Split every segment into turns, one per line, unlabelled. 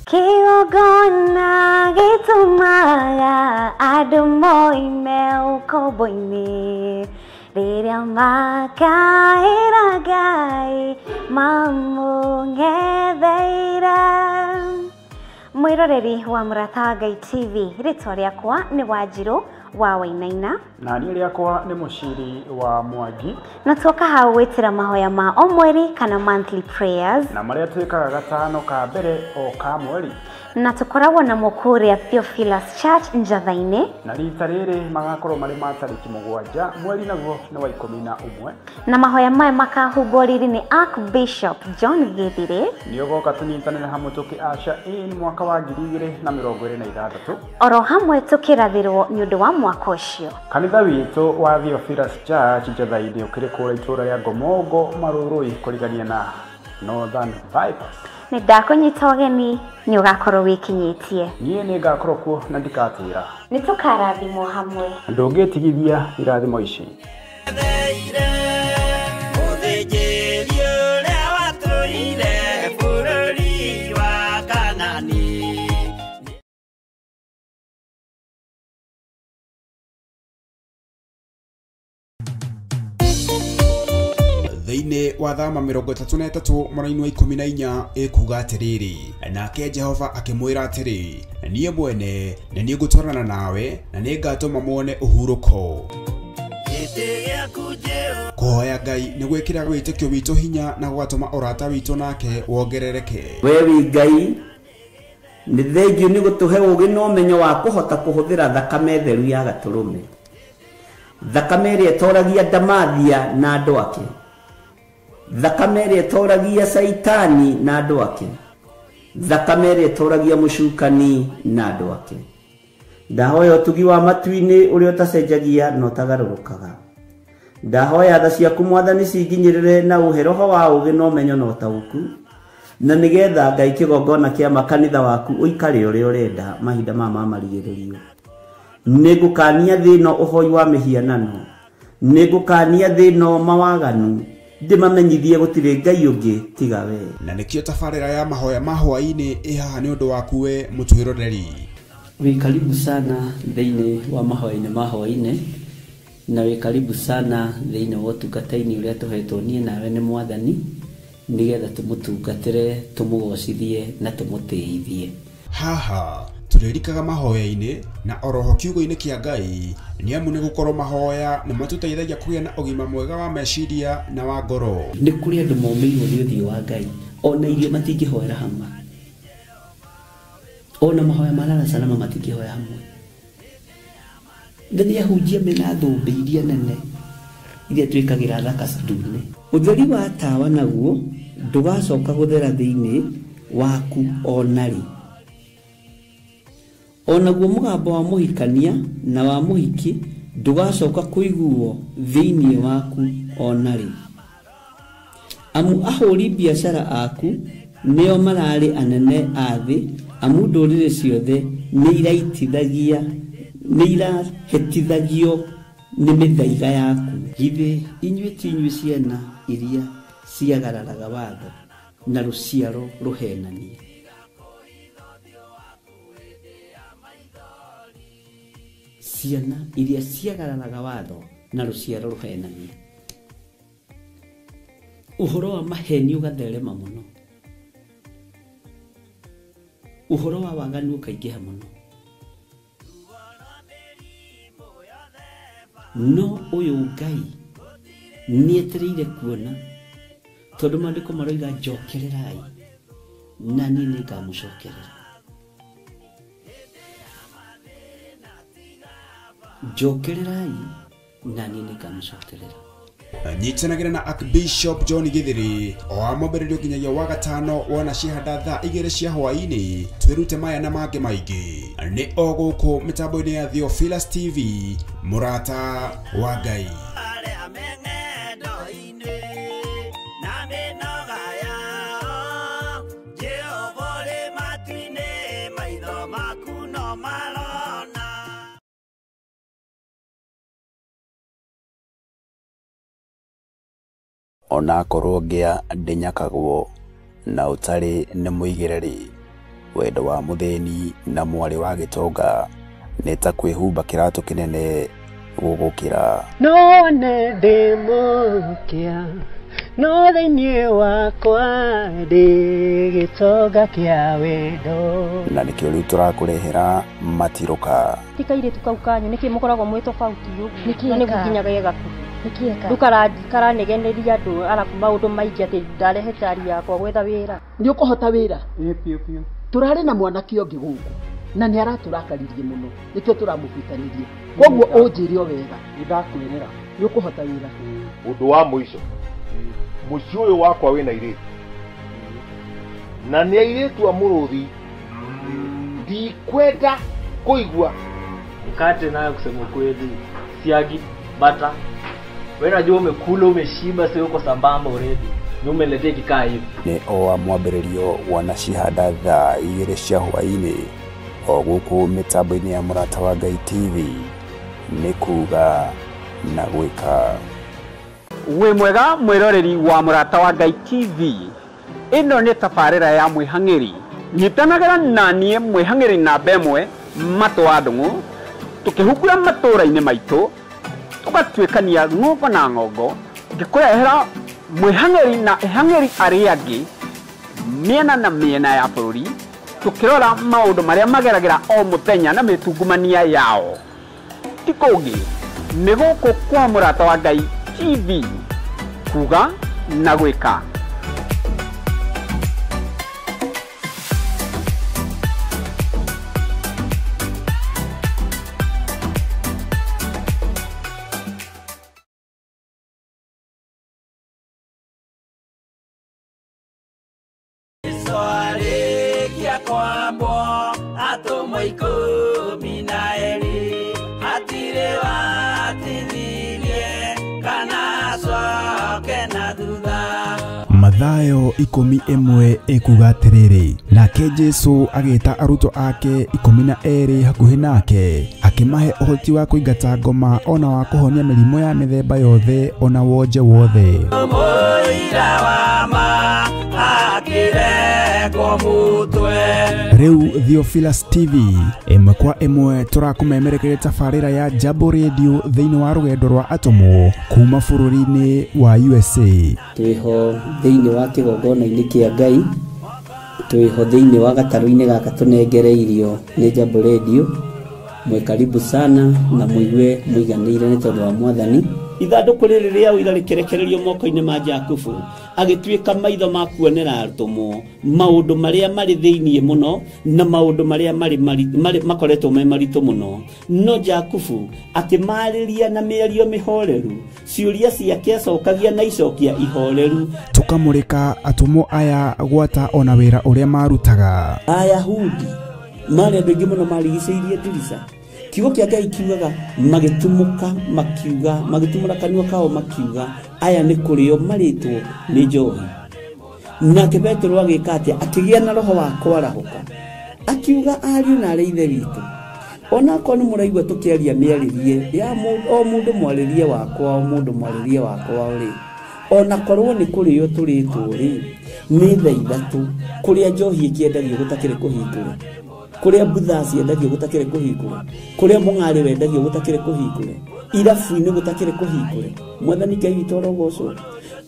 Kĩgongona gĩtũmaga andũ moime ũkombo-inĩ rĩrĩa makaĩra Ngai mamũng'etheire. Mwĩroreri wa Mũrata wa Ngai TV, rĩtwa rĩakwa nĩ Wanjirũ wa Wainaina.
Na niĩ rĩakwa nĩ Mũciri wa Mwangi.
Na tuoka hau gwĩtĩra mahoya ma o mweri kana monthly prayers,
na marĩa twĩkaga gatano ka mbere o ka mweri,
na tũkoragwo namo kũrĩa Theophilus Church Njatha-inĩ.
Na rita rĩrĩ magakorwo marĩ ma tarĩki 7 mweri naguo nĩ wa 11,
na mahoya maya makahumbwo riri nĩ Archbishop John Githire.
Nĩ ũgoka tũnyitanĩre hamwe tũkĩ usher in mwaka wa 2026,
oro hamwe tũkĩrathĩrwo nĩ ũndũ wa mwaka ũcio.
Kanitha witũ wa Theophilus Church Njatha-inĩ ũkĩrĩ kũrĩa itũũra rĩa Ngomongo Marũrũi kũrigania na Northern Bypass.
Nĩ ndakũnyita ũgeni, nĩ ũgakorwo wĩkinyĩtie.
Niĩ nĩ ngakorwo kuo na ndikatĩra.
Nĩ tũkarathimwo hamwe.
Ndũngĩtigithia irathimo ici. Thĩinĩ wa Thama 33 mũraini wa 14 ĩkuga atĩrĩrĩ, nake Jehova akĩmwĩra atĩrĩ, niĩ mwene nĩ niĩ ngũtwarana nawe na nĩ ngatũma muone ũhurũko. Kũhoya Ngai nĩ gwĩkĩra wĩtĩkio witũ hinya na gũgatũma ũrata witũ nake wongerereke.
We wĩ Ngai, nĩ thengiũ nĩ gũtũhe ũũgĩ na ũmenyo wa kũhota kũhũthĩra thakame theru ya gatũrũme, thakame ĩrĩa ĩtoragia Ndamathia na andũ ake, thakame ĩrĩa ĩtoragia Caitani na andũ ake, thakame ĩrĩa ĩtoragia mũcukani na andũ ake. Ndahoya ũtugi wa matu-inĩ ũrĩa ũtacenjagia na ũtagarũrũkaga. Ndahoya tha ciaku Mwathani cinginyĩrĩre na ũhe roho wa ũũgĩ na ũmenyo na ũtaũku, na nĩgetha Ngai kĩgongona kĩa makanitha waku ũikare ũrĩa ũrenda mahinda maya ma marigĩrĩrio. Nĩngũkania thĩ ĩno ũhoi wa mĩhianano, nĩngũkania thĩ ĩno mawaganu, ndĩmamenyithie gũtirĩ Ngai ũngĩ tiga we.
Na nĩkĩo tabarĩra ya mahoya ma hwaĩ-inĩ ĩ haha nĩ ũndũ waku we mũtwĩroreri.
Wĩ karibu sana thĩinĩ wa mahoya-inĩ ma hwaĩ-inĩ, na wĩ karibu sana thĩinĩ wa ũtungata-inĩ ũrĩa tũhetwo niĩ nawe nĩ Mwathani, nĩgetha tũmũtungatĩre, tũmũgocithie na tũmũtĩithie.
Haha tũrĩrikaga mahoya-inĩ na oroho kiugo-inĩ kĩa Ngai, nĩ amu nĩ gũkorwo mahoya nĩ matũteithagia kũgĩa na ũgima mwega wa meciria na wa ngoro.
Nĩ kũrĩ andũ momĩirwo nĩ ũthiũ wa Ngai, ona irio matingĩhoera hamwe, ona mahoya ma lala salama matingĩhoya hamwe. Na nĩ ahunjia mena thũmbĩ iria nene iria twĩkagĩra thaka ndune. Ũtheri wa tawa naguo ndũgacoka gũthera thĩinĩ waku ona rĩ. Onaguo mũgambo wa mũhikania na wa mũhiki ndũgacoka kũiguo thĩinĩ waku ona rĩ. Amu ahũri biacara aku nĩo mararĩ anene a thĩ, amu ndũrĩrĩ ciothe nĩ irahĩtithagio nĩ mĩthaiga yaku. Githĩ inyuĩ ti inyuĩ ciana iria ciagararaga watho na rũciaro rũhenanie? Ciana iria ciagararaga watho na rũciaro rũhenanie. Ũhoro wa maheni ũgatherema mũno, ũhoro wa waganu ũkaingĩha mũno, no ũyũ Ngai nĩetereire kuona, tondũ maandĩko maroiga njokererai na niĩ nĩngamũcokerera. Njokererai na niĩ nĩngamũcokerera.
Nyitanagĩra na Archbishop John Githiri o wa mwambĩrĩrio nginyagia wa gatano wona cihanda thaa 2 cia hwaĩ-inĩ, twĩrute maya na mangĩ maingĩ. Nĩ o gũkũ mĩtambo-inĩ ya Theophilus TV, mũrata wa Ngai. Onakorwo ngĩa ndĩnyakagwo na ũtarĩ nĩ mũigĩre rĩ, Wendo wa mũthĩni na mwarĩ wa gĩtonga nĩ ta kwĩhumba kĩratũ kĩnene gũgũkĩra.
No nĩ ndĩ mũkĩa, no thĩinĩ wakwa ndĩ gĩtonga kĩa wendo.
Na nĩkĩo rĩu tũrakũrehera matirũka.
Ti kairĩtu kau kanyu nĩkĩ mũkoragwo mwĩ tofauti ũguo? Na nĩguo nginya ge gakuhĩ. Rĩu karanegeneria andũ arabu maũndũ maingĩ atĩ ndarehe cari yakwa gwetha wĩra.
Nĩ ũkũhota wĩra? Ĩĩ biũ biũ. Tũrarĩ na mwanake ũngĩ gũkũ na nĩ aratũrakaririe mũno nĩkĩo tũramũbutanirie. Koguo ũnjĩre o wega.
Nĩ ndakwĩrĩra.
Nĩ ũkũhota wĩra.
Ũndũ wa mũico, mũciĩ ũyũ wakwa wĩna airĩtu na nĩ airĩtu a mũrũthi, ndikwenda kũigua.
Mkate nayo kusema kweli, siagi, bata. Wewe unajua umekula umeshiba, sio uko sambamba already. Ni umeletea kikaa hivi.
Nĩ o wa mwambĩrĩrio wanacihanda thaa 2 cia hwaĩ-inĩ o gũkũ mĩtambo-inĩ ya Mũrata wa Ngai TV, nĩ kuga na gwĩka.
Wĩ mwega mwĩroreri wa Mũrata wa Ngai TV. Ĩno nĩ tabarĩra ya mwĩhang'ĩri. Nyitanagĩra na niĩ mwĩhang'ĩri namba 1 Matũ wa Ndung'u, tũkĩhungura matũũra-inĩ maitũ, tũgatuĩkania ng'ongo na ng'ongo, ngĩkũrehera mwĩhang'ĩri na ĩhang'ĩri arĩa angĩ mĩena na mĩena ya bũrũri, tũkĩrora maũndũ marĩa mageragĩra o mũthenya na mĩtungumania yao. Ti kũngĩ, nĩ gũkũ kwa Mũrata wa Ngai TV, kuga na gwĩka.
Mathayo 11 ĩkuga atĩrĩrĩ, nake Jesũ agĩta arutwo ake 12 hakuhĩ nake, akĩmahe ũhoti wa kũingata ngoma ona wa kũhonia mĩrimũ ya mĩthemba yothe ona wonje wothe. Rĩu Theophilus TV ĩmwe kwa ĩmwe tũrakũmemerekeria tabarĩra ya Jambo Radio thĩinĩ wa rũgendo rwa atũmwo kuma bũrũri-inĩ wa USA.
Twĩho thĩinĩ wa kĩgongona-inĩ kĩa Ngai, twĩho thĩinĩ wa gatarũ-inĩ gaka tũnengereirio nĩ Jambo Radio. Mwĩ karibu sana na mũigue mũiganĩire nĩ tondũ wa Mwathani. Ithandũkũ rĩrĩ rĩa ũira rĩkĩrekererio moko-inĩ ma Jakubu, agĩtuĩka maitho ma kuonera atũmwo maũndũ marĩa marĩ thĩinĩ mũno na maũndũ marĩa marĩ makoretwo me maritũ mũno. No Jakubu akĩmarĩria na mĩario mĩhoreru, ciũria ciake acokagia na icokia ihoreru.
Tũkamũrĩka atũmwo aya gwata ona wĩra ũrĩa marutaga.
Ayahudi marĩ andũ aingĩ mũno marigicĩirie ndirica. Kiugo kĩa Ngai kiugaga magĩtumũka makiuga, magĩtumũra kanua kao makiuga, aya nĩ kũrĩo marĩtwo nĩ njohi. Nake Petero agĩka atĩa? Akĩgĩa na roho wa kwarahũka, akiuga ariũ na arĩ ithe witũ, onakorwo nĩ mũraigua tũkĩaria mĩarĩrie ya o mũndũ mwarĩrie wakwa, o mũndũ mwarĩrie wakwa rĩ, onakorwo nĩ kũrĩo tũrĩtwo rĩ, nĩ thaa 3 kũrĩa njohi ĩkĩendagio gũtakĩrĩ kũhingũre, kũrĩa mbutha ciendagio gũtakĩrĩ kũhingũre, kũrĩa mũng'arĩ wendagio gũtakĩrĩ kũhingũre, irabu-inĩ gũtakĩrĩ kũhingũre. Mwathani Ngai witũ arogocwo.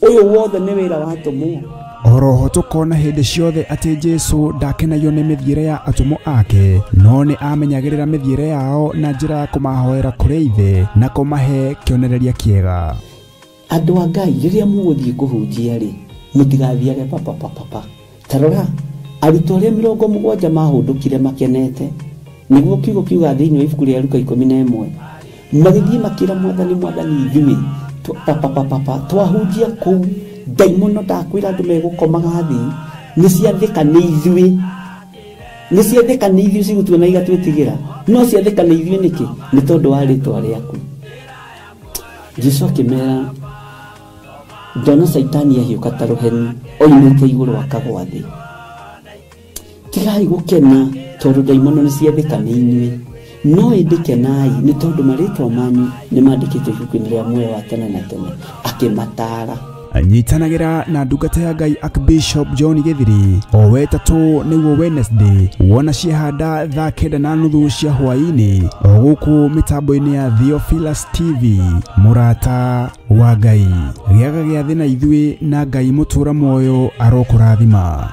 Ũyũ wothe nĩ wĩra wa atũmwo.
Oroho tũkona hĩndĩ ciothe atĩ Jesũ ndakenagio nĩ mĩthiĩre ya atũmwo ake, no nĩ amenyagĩrĩra mĩthiĩre yao na njĩra ya kũmahoera kũrĩ Ithe na kũmahe kĩonereria kĩega.
Andũ a Ngai, rĩrĩa mũgũthiĩ kũhunjia rĩ, mũtigathiage papapapapa. Ta rora, arutwo arĩa 70 mahũndũkire makenete, nĩguo kiugo kiuga thĩinĩ wa ibuku rĩa Luka 11, magĩthiĩ makĩra Mwathani, Mwathani ithuĩ papapapapa twahunjia kũu ndaimono ndakwĩra andũ megũkomaga thĩ, nĩ ciathĩka nĩ ithuĩ, nĩ ciathĩka nĩ ithuĩ cigũtua na igatwĩtigĩra, no ciathĩka nĩ ithuĩ nĩkĩ? Nĩ tondũ wa rĩtwa rĩaku. Jesũ akĩmera, ndona Caitani ahiũka ta rũheni oimĩte igũrũ akagwa thĩ. Tigai gũkena tondũ ndaimono nĩ ciathĩka nĩ inyuĩ, no ĩndĩ kenai nĩ tondũ marĩtwa manyu nĩ mandĩkĩtwo ibuku-inĩ rĩa muoyo wa tene na tene. Akĩmataara.
Nyitanagĩra na ndungata ya Ngai Archbishop John Githiri o wetatũ nĩguo Wednesday wona ciehanda thaa 9:30 cia hwaĩ-inĩ o gũkũ mĩtambo-inĩ ya Theophilus TV. Mũrata wa Ngai, gĩaga gĩathĩ na ithuĩ na Ngai mũtũra muoyo arokũrathima.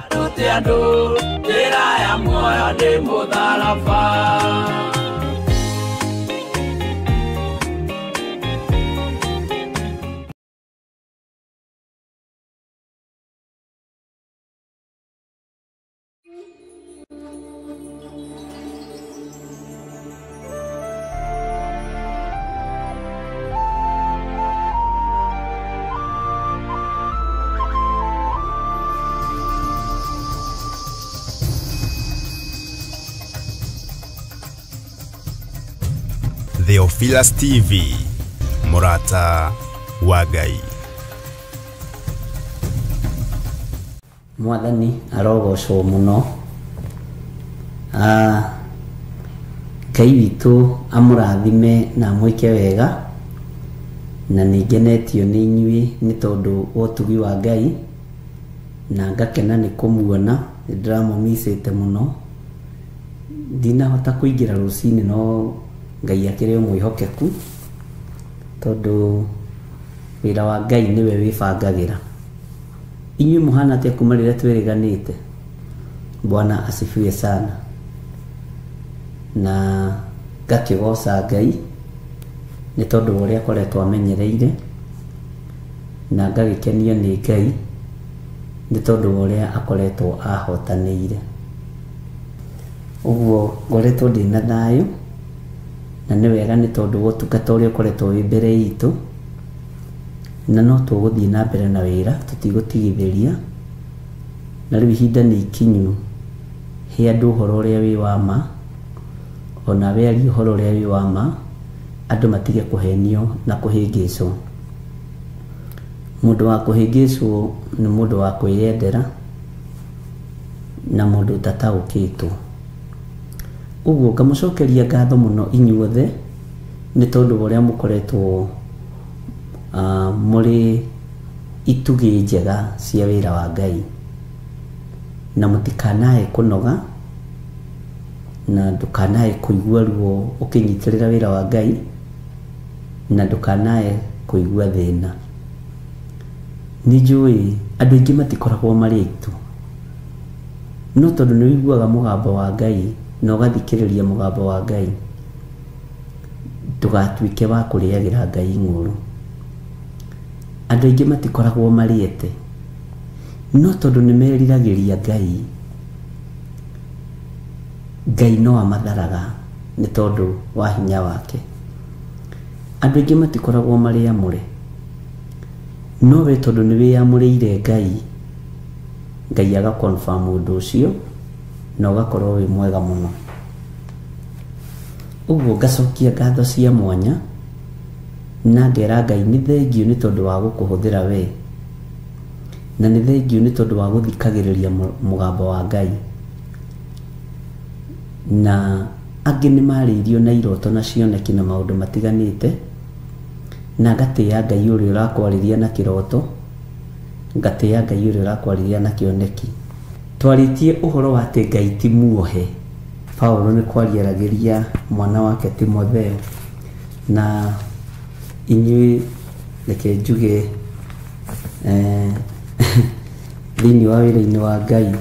Theophilus TV, Mũrata wa Ngai.
Mwathani arogocwo mũno. Ngai witũ amũrathime na amwĩke wega, na nĩngenetio nĩ inyuĩ nĩ tondũ wa ũtugi wa Ngai, na ngakena nĩ kũmuona. Nĩ ndĩramũmicĩte mũno, ndinahota kũingĩra rũcinĩ, no Ngai akĩrĩ o mwĩhokeku, tondũ wĩra wa Ngai nĩwe wĩbangagĩra. Inyuĩ mũhana atĩa kuma rĩrĩa twĩrĩganĩte? Bwana asifiwe sana. Na ngakĩgoca Ngai nĩ tondũ wa ũrĩa akoretwo amenyereire, na ngagĩkenio nĩ Ngai nĩ tondũ wa ũrĩa akoretwo ahotanĩire. Ũguo ngoretwo ndĩna thayũ, na nĩ wega nĩ tondũ wa ũtungata ũrĩa ũkoretwo wĩ mbere itũ, na no tũgũthiĩ na mbere na wĩra, tũtigũtigithĩria. Na rĩu ihinda nĩ ikinyu he andũ ũhoro ũrĩa wĩ wa ma, ona we arie ũhoro ũrĩa wĩ wa ma, andũ matige kũhenio na kũhĩngĩcwo. Mũndũ wa kũhĩngĩcwo nĩ mũndũ wa kwĩyendera na mũndũ ũtataũkĩtwo. Ũguo ngamũcokeria ngatho mũno inyuothe nĩ tondũ wa ũrĩa mũkoretwo mũrĩ itugĩ njega cia wĩra wa Ngai, na mũtikanae kũnoga, na ndũkanae kũigua ruo ũkĩnyitĩrĩra wĩra wa Ngai, na ndũkanae kũigua thĩna. Nĩ njũĩ andũ aingĩ matikoragwo marĩ aitũ, no tondũ nĩ ũiguaga mũgambo wa Ngai na ũgathikĩrĩria mũgambo wa Ngai, ndũgatuĩke wa kũrĩagĩra Ngai ng'ũrũ. Andũ aingĩ matikoragwo marĩete, no tondũ nĩ meriragĩria Ngai, Ngai no amatharaga nĩ tondũ wa hinya wake. Andũ aingĩ matikoragwo marĩ amũre, no we tondũ nĩ wĩyamũrĩire Ngai, Ngai aga confirm ũndũ ũcio na ũgakorwo wĩ mwega mũno. Ũguo ngacokia ngatho cia mwanya na ngera Ngai nĩ thengio nĩ tondũ wa gũkũhũthĩra we, na nĩ thengio nĩ tondũ wa gũthikagĩrĩria mũgambo wa Ngai. Na angĩ nĩ marĩirio na iroto na cioneki na maũndũ matiganĩte, na ngatĩĩa Ngai ũrĩa ũrakwarĩria na kĩroto, ngatĩĩa Ngai ũrĩa ũrakwarĩria na kĩoneki. Twarĩtie ũhoro wa atĩ Ngai ti muohe. Paulo nĩ kwariaragĩria mwana wake Timotheo, na inyuĩ reke njuge thĩinĩ wa wĩra-inĩ wa Ngai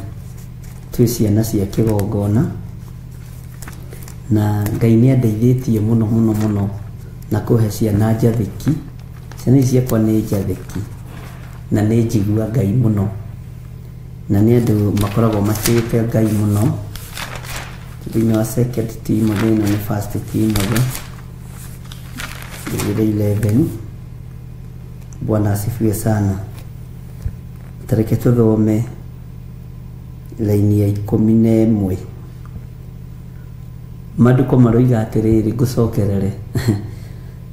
twĩ ciana cia kĩgongona, na Ngai nĩ andeithĩtie mũno mũno mũno na kũhe ciana njathĩki. Ciana ici ciakwa nĩ njathĩki na nĩ njigua Ngai mũno, na nĩ andũ makoragwo matĩĩte Ngai mũno. Thĩinĩ wa Second Timothy, ĩno nĩ First Timothy 11. Bwana asifiwe sana. Tareke tuthome laini ya 11. Maandĩko maroiga atĩrĩrĩ, ngũcokerere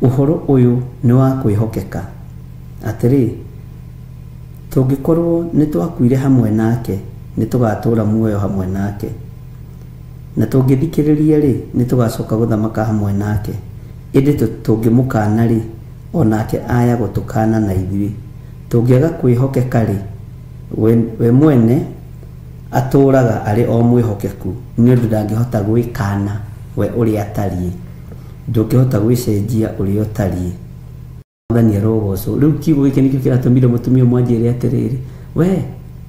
ũhoro ũyũ nĩ wa kwĩhokeka, atĩrĩ, tũngĩkorwo nĩ twakuire hamwe nake, nĩ tũgatũũra muoyo hamwe nake, na tũngĩthikĩrĩria rĩ, nĩ tũgacoka gũthamaka hamwe nake. Ĩndĩ tũngĩmũkana rĩ, onake aya gũtũkana na ithuĩ. Tũngĩaga kwĩhokeka rĩ, we mwene atũraga arĩ o mwĩhokeku, nĩ ũndũ ndangĩhota gwĩkana we ũrĩa atariĩ. Ndũngĩhota gwĩcenjia ũrĩa ũtariĩ. Mwathani arogocwo. Rĩu kiugo gĩkĩ nĩkĩo kĩratũmire mũtumia ũmwe anjĩre atĩrĩrĩ, we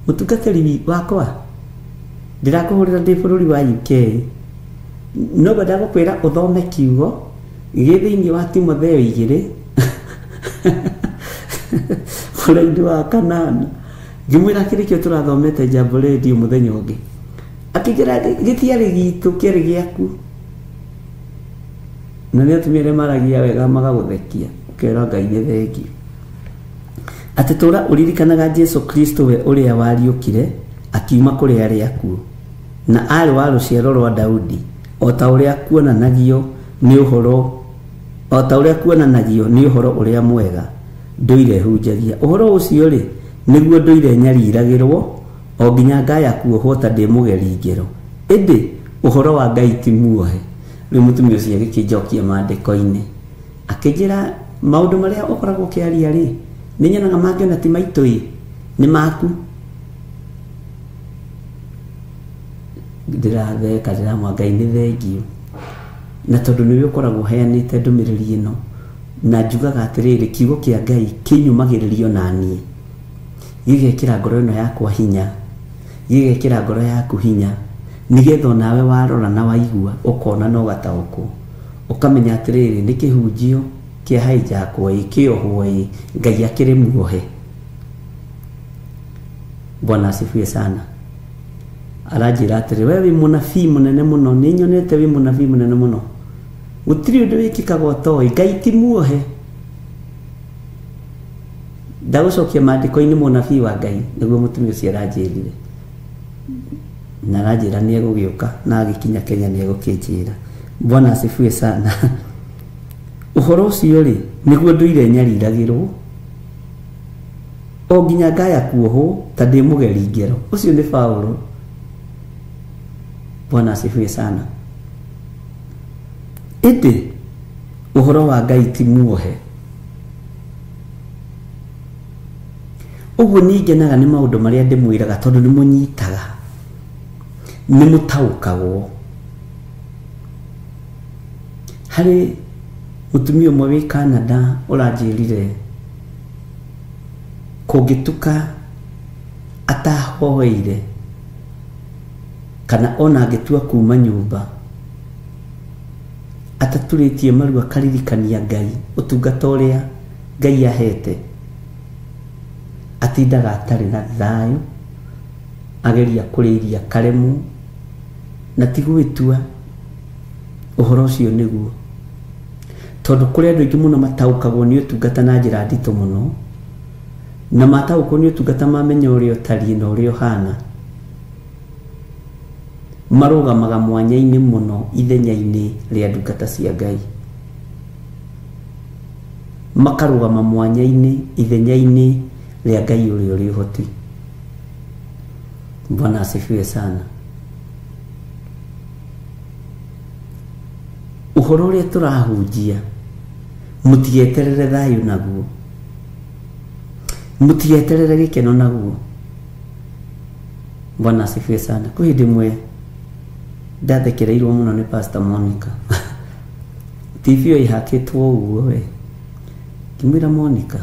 mũtungatĩri wakwa, ndĩrakũhũrĩra ndĩ bũrũri wa UK, no ngwenda gũkwĩra ũthome kiugo gĩ thĩinĩ wa Timotheo 2 mũraini wa 8. Ngĩmwĩra kĩrĩ kĩo tũrathomete Jambo Radio mũthenya ũngĩ, akĩnjĩra gĩtiarĩ gitũ, kĩarĩ gĩaku. Na nĩ atumia arĩa maragia wega magagũthekia, ũkera Ngai nĩ thengiũ. Atĩ tũra ũririkanaga Jesu Kristo we ũrĩa wariũkire akiuma kũrĩ arĩa akuũ, na aarĩ wa rũciaro rwa Daudi, o ta ũrĩa kuonanagio nĩ ũhoro, o ta ũrĩa kuonanagio nĩ ũhoro ũrĩa mwega ndũire hunjagia. Ũhoro ũcio rĩ, nĩguo ndũire nyariragĩrwo o nginya ngaya kuohwo ta ndĩ mũgeri ngero. Ĩndĩ ũhoro wa Ngai ti muohe. Rĩu mũtumia ũcio agĩkĩnjokia maandĩko-inĩ, akĩnjĩra maũndũ marĩa ũkoragwo ũkĩaria rĩ, nĩ nyonaga mangĩ ona ti maitũ ĩ, nĩ maku. Ndĩratheka, ndĩramwa Ngai nĩ thengiũ, na tondũ nĩwe ũkoragwo ũheanĩte ndũmĩrĩri ĩno, na njugaga atĩrĩrĩ, kiugo kĩa Ngai kĩnyũmagĩrĩrio na niĩ, gĩgekĩra ngoro ĩno yakwa hinya, gĩgekĩra ngoro yaku hinya, nĩgetha onawe warora na waigua ũkona na ũgataũkwo, ũkamenya atĩrĩrĩ, nĩ kĩhunjio kĩa hijackwo ĩ, kĩohwo ĩ, Ngai akĩrĩ muohe. Bwana asifiwe sana. Aranjĩra atĩrĩ, we wĩ mũnabii mũnene mũno, nĩ nyonete wĩ mũnabii mũnene mũno, gũtirĩ ũndũ wĩkĩkaga ũtoĩ, Ngai ti muohe. Ndagũcokia maandĩko-inĩ mũnabii wa Ngai, nĩguo mũtumia ũcio aranjĩrire. Na aranjĩra nĩ egũgĩũka, na agĩkinya Kenya nĩ egũkĩnjĩra. Bwana asifiwe sana. Ũhoro ũcio rĩ, nĩguo ndũire nyariragĩrwo o nginya ngaya kuohwo ta ndĩ mũgeri ngero. Ũcio nĩ Paulo. Bwana asifiwe sana. Ĩndĩ ũhoro wa Ngai ti muohe. Ũguo niĩ ngenaga nĩ maũndũ marĩa ndĩmwĩraga, tondũ nĩ mũnyitaga, nĩ mũtaũkagwo. Harĩ mũtumia ũmwe wĩ Canada ũranjĩrire kũngĩtuka atahoeire kana ona angĩtua kuma nyũmba ataturĩtie maru akaririkania Ngai ũtungata ũrĩa Ngai ahete, atindaga atarĩ na thayũ, ageria kũrĩa iria karemwo, na ti gwĩtua ũhoro ũcio nĩguo. Tondũ kũrĩ andũ aingĩ mũno mataũkagwo nĩ ũtungata na njĩra nditũ mũno, na mataũkwo nĩ ũtungata mamenya ũrĩa ũtariĩ na ũrĩa ũhana, marũgamaga mwanya-inĩ mũno ithenya-inĩ rĩa ndungata cia Ngai, makarũgama mwanya-inĩ ithenya-inĩ rĩa Ngai ũrĩa ũrĩ ũhoti. Bwana asifiwe sana. Ũhoro ũrĩa tũrahunjia, mũtigeterere thayũ naguo, mũtigeterere gĩkeno naguo. Bwana asifiwe sana. Kwĩ hĩndĩ ĩmwe ndathekereirwo mũno nĩ Pastor Monica. TV ĩyo ĩhakĩtwo ũguo we, ngĩmwĩra Monica,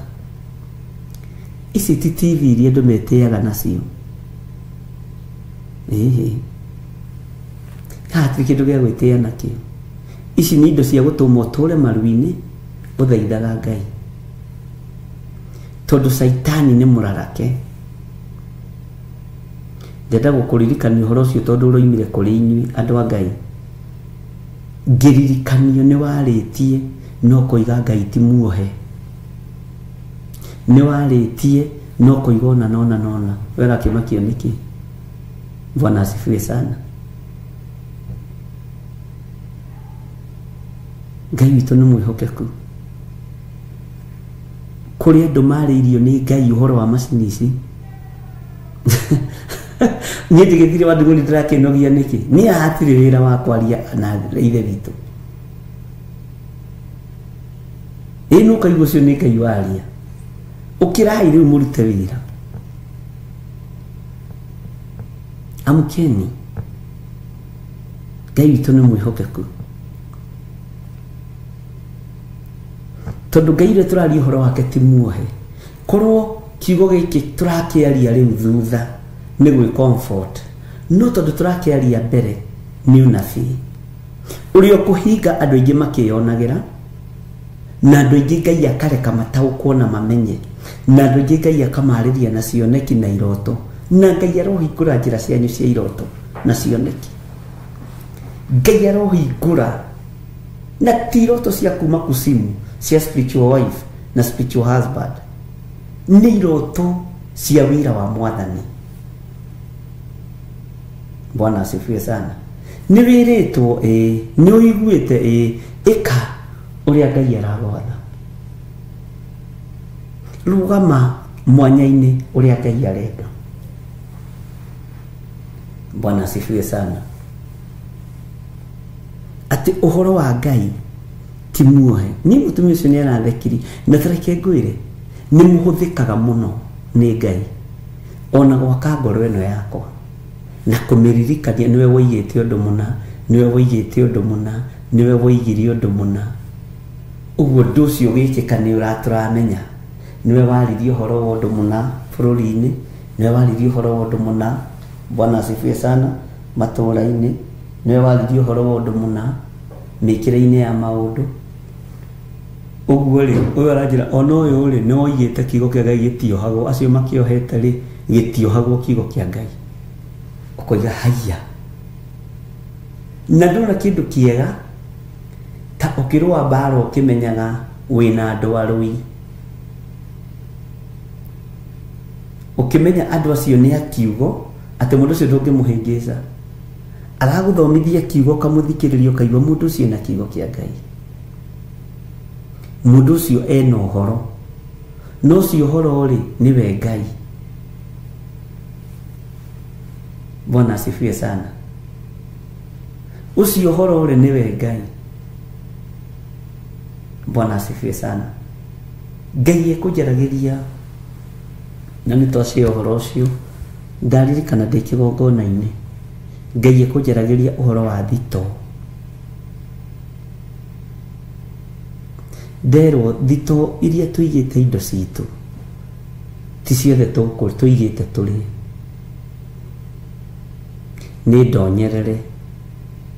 ici ti TV iria andũ metĩaga nacio. Ĩhĩ, hatirĩ kĩndũ gĩa gwĩtĩa nakĩo. Ici nĩ indo cia gũtũma ũtũre maru-inĩ ũthaithaga Ngai, tondũ caitani nĩ mũrarake. Ndenda gũkũririkania ũhoro ũcio tondũ ũroimire kũrĩ inyuĩ andũ a Ngai. Ngĩririkanio nĩ warĩtie no kũiga Ngai ti muohe, nĩ warĩtie no kũiga ona nona nona, wega kĩmakio nĩkĩ. Bwana asifiwe sana. Ngai witũ nĩ mwĩhokeku. Kũrĩ andũ marĩirio nĩ Ngai ũhoro wa macini ici. Niĩ ndigĩthire wa ndũgũ ndĩrakĩnogia nĩkĩ? Niĩ hatirĩ wĩra wa kwaria na ithe witũ. Ĩ nũ ũkaigua ũcio nĩ Ngai waria. Ũkĩrai rĩu mũrute wĩra. Amkeni. Ngai witũ nĩ mwĩhokeku. Tondũ Ngai ũrĩa tũraria ũhoro wake ti muohe. Korwo kiugo gĩkĩ tũrakĩaria rĩu thutha nĩ gwĩ comfort. No tondũ tũrakĩaria mbere nĩ ũnabii. Ũrĩa ũkũhinga andũ aingĩ makĩyonagĩra, na andũ aingĩ Ngai akareka mataũkwo na mamenye, na andũ aingĩ Ngai akamarĩria na cioneki na iroto, na Ngai arohingũra njĩra cianyu cia iroto na cioneki. Ngai arohingũra na ti iroto cia kuma kusimu cia spiritual wife na spiritual husband, nĩ iroto cia wĩra wa mwathani. Bwana asifiwe sana. Nĩ wĩrĩtwo ĩĩ, nĩ ũiguĩte ĩĩ, ĩka ũrĩa Ngai aragwatha. Rũgama mwanya-inĩ ũrĩa Ngai arenda. Bwana asifiwe sana. Atĩ ũhoro wa Ngai ti muohe. Niĩ mũtumia ũcio nĩ arathekiri, na tareke ngwĩre nĩ mũhũthĩkaga mũno nĩ Ngai ona gwaka ngoro ĩno yakwa na kũmĩririkania nĩwe woigĩte ũndũ mũna, nĩwe woigĩte ũndũ mũna, nĩwe woigire ũndũ mũna. Ũguo ũndũ ũcio ũgĩkĩka nĩ ũratũramenya. Nĩwe waririe ũhoro wa ũndũ mũna bũrũri-inĩ, nĩwe waririe ũhoro wa ũndũ mũna, Bwana asifiwe sana, matũũra-inĩ, nĩwe waririe ũhoro wa ũndũ mũna mĩkĩre-inĩ ya maũndũ. Ũguo rĩ, ũyũ aranjĩra ona ũyũ rĩ nĩ woigĩte kiugo kĩa Ngai gĩtiohagwo, acio makĩohete rĩ gĩtiohagwo kiugo kĩa Ngai. Ũkoiga haiya. Na ndona kĩndũ kĩega ta ũkĩrũa mbara ũkĩmenyaga wĩna andũ arũi, ũkĩmenya andũ acio nĩ a kiugo, atĩ mũndũ ũcio ndũngĩmũhĩngĩca. Aragũthomithia kiugo ũkamũthikĩrĩria ũkaigua mũndũ ũcio ena kiugo kĩa Ngai, mũndũ ũcio ena ũhoro, na ũcio ũhoro rĩ nĩwe Ngai. Bwana asifiwe sana. Ũcio ũhoro rĩ nĩwe Ngai. Bwana asifiwe sana. Ngai ekũnjaragĩria na nĩ twacia ũhoro ũcio, ndaririkana ndĩ kĩgongona-inĩ, Ngai ekũnjaragĩria ũhoro wa thitoo. Nderwo thitoo iria tũigĩte indo citũ ti ciothe tũigĩte tũrĩe, nĩ ndonyerere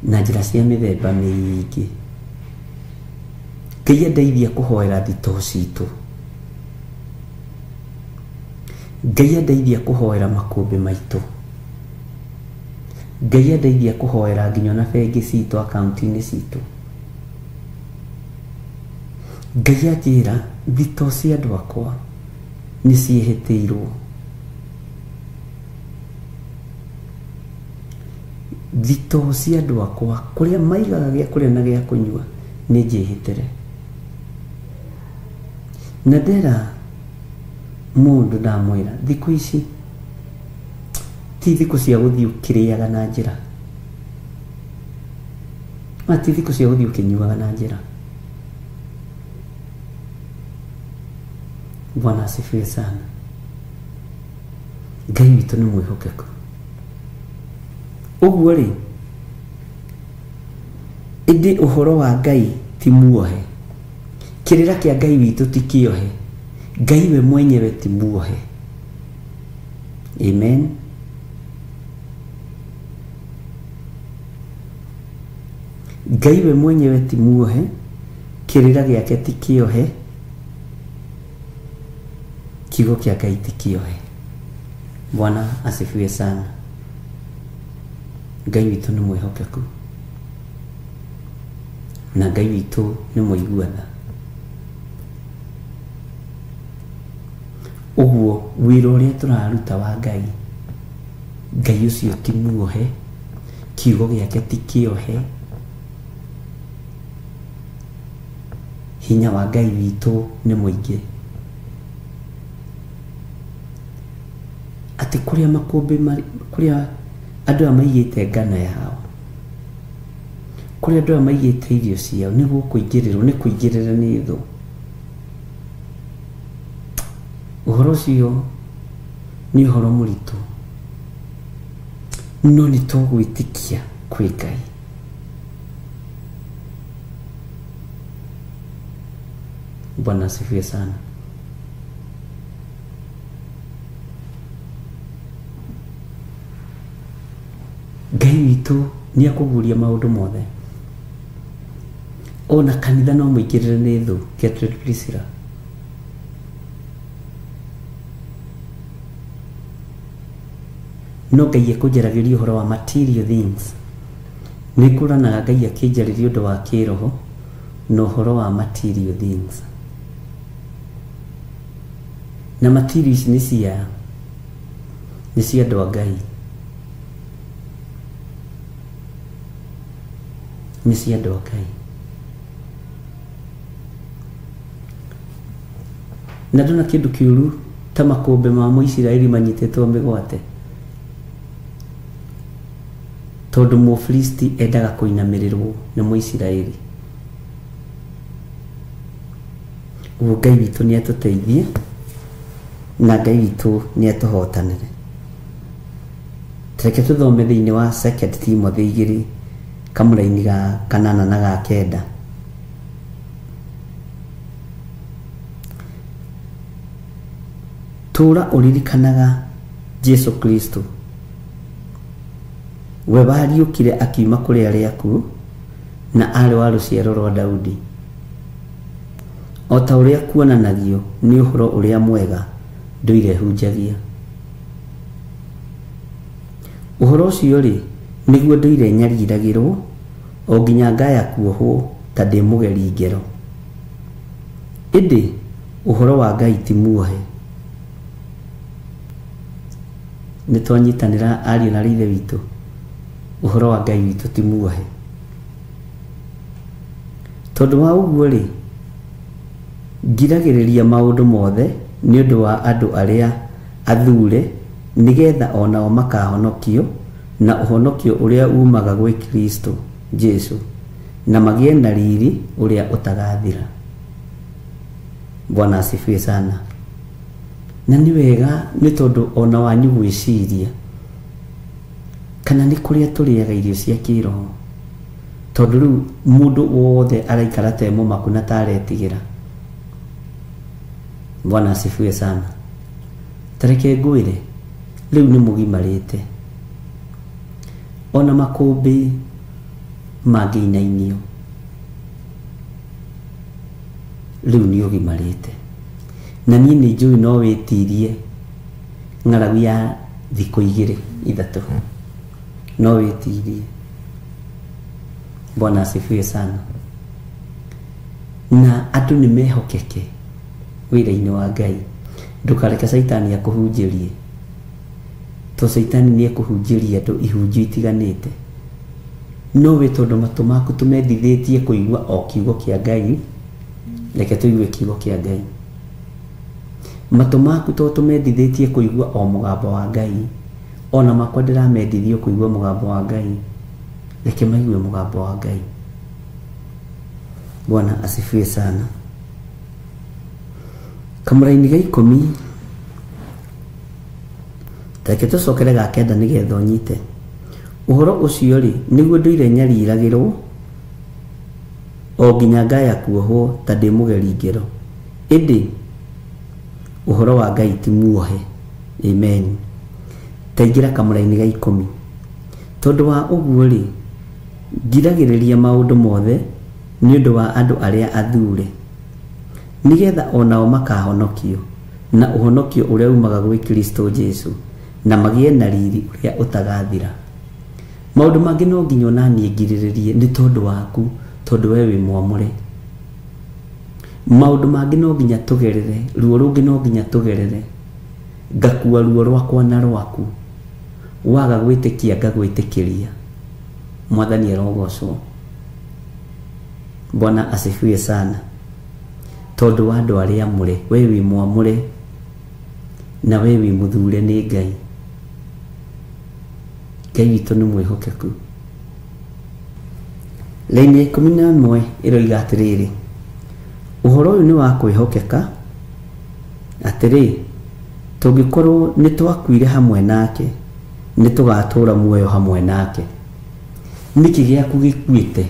na njĩra cia mĩthemba mĩingĩ. Ngai andeithia kũhoera thitoo citũ. Ngai andeithia kũhoera makũmbĩ maitũ. Ngai andeithia kũhoera nginya ona bengi citũ, akaunti-inĩ citũ. Ngai anjĩra thitoo cia andũ akwa nĩ ciĩhĩtĩirwo. Thitoo cia andũ akwa kũrĩa maigaga gĩa kũrĩa na gĩa kũnyua nĩ njĩhĩtĩre. Na ndera mũndũ ndamwĩra thikũ ici ti thikũ cia gũthiĩ ũkĩrĩaga na njĩra, na ti thikũ cia gũthiĩ ũkĩnyuaga na njĩra. Bwana asifiwe sana. Ngai witũ nĩ mwĩhokeku. Ũguo rĩ, ĩndĩ ũhoro wa Ngai ti muohe, kĩrĩra kĩa Ngai witũ ti kĩohe, Ngai we mwenyewe ti muohe. Amen. Ngai we mwenyewe ti muohe, kĩrĩra gĩake ti kĩohe, kiugo kĩa Ngai ti kĩohe. Bwana asifiwe sana. Ngai witũ nĩ mwĩhokeku na Ngai witũ nĩ mũigua tha. Ũguo wĩra ũrĩa tũraruta wa Ngai, Ngai ũcio ti muohe, kiugo gĩake ti kĩohe, hinya wa Ngai witũ nĩ mũingĩ. Atĩ kũrĩa makũmbĩ kũrĩa andũ aya maigĩte ngano yao, kũrĩa andũ aya maigĩte irio ciao, nĩ gũkũingĩrĩrwo, nĩ kũingĩrĩra nĩ thũ. Ũhoro ũcio nĩ ũhoro mũritũ, no nĩ tũgwĩtĩkia kwĩ Ngai. Bwana asifiwe sana. Ngai witũ nĩ akũguũria maũndũ mothe. Ona kanitha no mũingĩrĩre nĩ thũ. Gertrude Priscilla. No Ngai ekũnjaragĩria ũhoro wa material things. Nĩ ngũranaga Ngai akĩnjarĩria ũndũ wa kĩroho na ũhoro wa material things. Na material ici nĩ cia andũ a Ngai. Nĩ cia andũ a Ngai. Na ndona kĩndũ kĩũru ta makũmbĩ ma Mũisiraeli manyitĩtwo mĩgwate, tondũ Mũfilisti endaga kũinamĩrĩrwo nĩ Mũisiraeli. Ũguo Ngai witũ nĩ atũteithie na Ngai witũ nĩ atũhotanĩre. Reke tũthome thĩinĩ wa 2 Timothy 2 kamũraini ga 8 na ga 9. Tũra ũririkanaga Jesu Kristo, we wariũkire akiuma kũrĩ arĩa akuũ na arĩ wa rũciaro rwa Daudi, o ta ũrĩa kuonanagio nĩ ũhoro ũrĩa mwega ndũire hunjagia. Ũhoro ũcio rĩ, nĩguo ndũire nyariragĩrwo o nginya ngaya kuohwo ta ndĩ mũgeri ngero. Ĩndĩ ũhoro wa Ngai ti muohe. Nĩ twanyitanĩra ariũ na ithe witũ, ũhoro wa Ngai witũ ti muohe. Tondũ wa ũguo rĩ, ngiragĩrĩria maũndũ mothe nĩ ũndũ wa andũ arĩa athure, nĩgetha onao makahonokio na ũhonokio ũrĩa umaga gwĩ Kristo Jesu, na magĩe na riri ũrĩa ũtagathira. Bwana asifiwe sana. Na nĩ wega nĩ tondũ ona wanyu gwĩciria kana nĩ kũrĩa tũrĩaga irio cia kĩroho, tondũ rĩu mũndũ wothe araikara ta e mũmaku na ta aretigĩra. Bwana asifiwe sana. Tareke ngwĩre, rĩu nĩ mũgimarĩte. Ona makũmbĩ mangĩinainio, rĩu nĩ ũgimarĩte. Na niĩ nĩ njũĩ no wĩtirie ng'aragu ya thikũ 2 3, no wĩtirie. Bwana asifiwe sana. Na andũ nĩ mehokeke wĩra-inĩ wa Ngai. Ndũkareke caitani akũhunjĩrie, to caitani nĩ ekũhunjĩria andũ ihunjio itiganĩte. No we tondũ matũ maku tũmendithĩtie kũigua o kiugo kĩa Ngai, reke tũigue kiugo kĩa Ngai. Matũ maku to tũmendithĩtie kũigua o mũgambo wa Ngai, ona makwa ndĩramendithio kũigua mũgambo wa Ngai, reke maigue mũgambo wa Ngai. Bwana asifiwe sana. Kamũraini ga 10, reke tũcokere ga 9 nĩgetha ũnyite. Ũhoro ũcio rĩ, nĩguo ndũire nyariragĩrwo o nginya ngaya kuohwo ta ndĩ mũgeri ngero. Ĩndĩ ũhoro wa Ngai ti muohe. Amen. Taingĩra kamũraini ga 10. Tondũ wa ũguo rĩ, ngiragĩrĩria maũndũ mothe nĩ ũndũ wa andũ arĩa athure, nĩgetha onao makahonokio na ũhonokio ũrĩa umaga gwĩ Kristo Jesu, na magĩe na riri ũrĩa ũtagathira. Maũndũ mangĩ no nginya ona niĩ ngirĩrĩrie nĩ tondũ waku, tondũ we wĩ mwamũre. Maũndũ mangĩ no nginya tũgerere, ruo rũngĩ no nginya tũgerere. Ngakua ruo rwakwa na rwaku, waga gwĩtĩkia ngagwĩtĩkĩria. Mwathani arogocwo. Bwana asifiwe sana. Tondũ wa andũ arĩa amũre, we wĩ mwamũre na we wĩ mũthure nĩ Ngai. Ngai witũ nĩ mwĩhokeku. Laini ya 11 ĩroiga atĩrĩrĩ, ũhoro ũyũ nĩ wa kwĩhokeka, atĩrĩ, Tũngĩkorwo nĩ twakuire hamwe nake, nĩ tũgatũra muoyo hamwe nake. Nĩkĩ gĩaku gĩkuĩte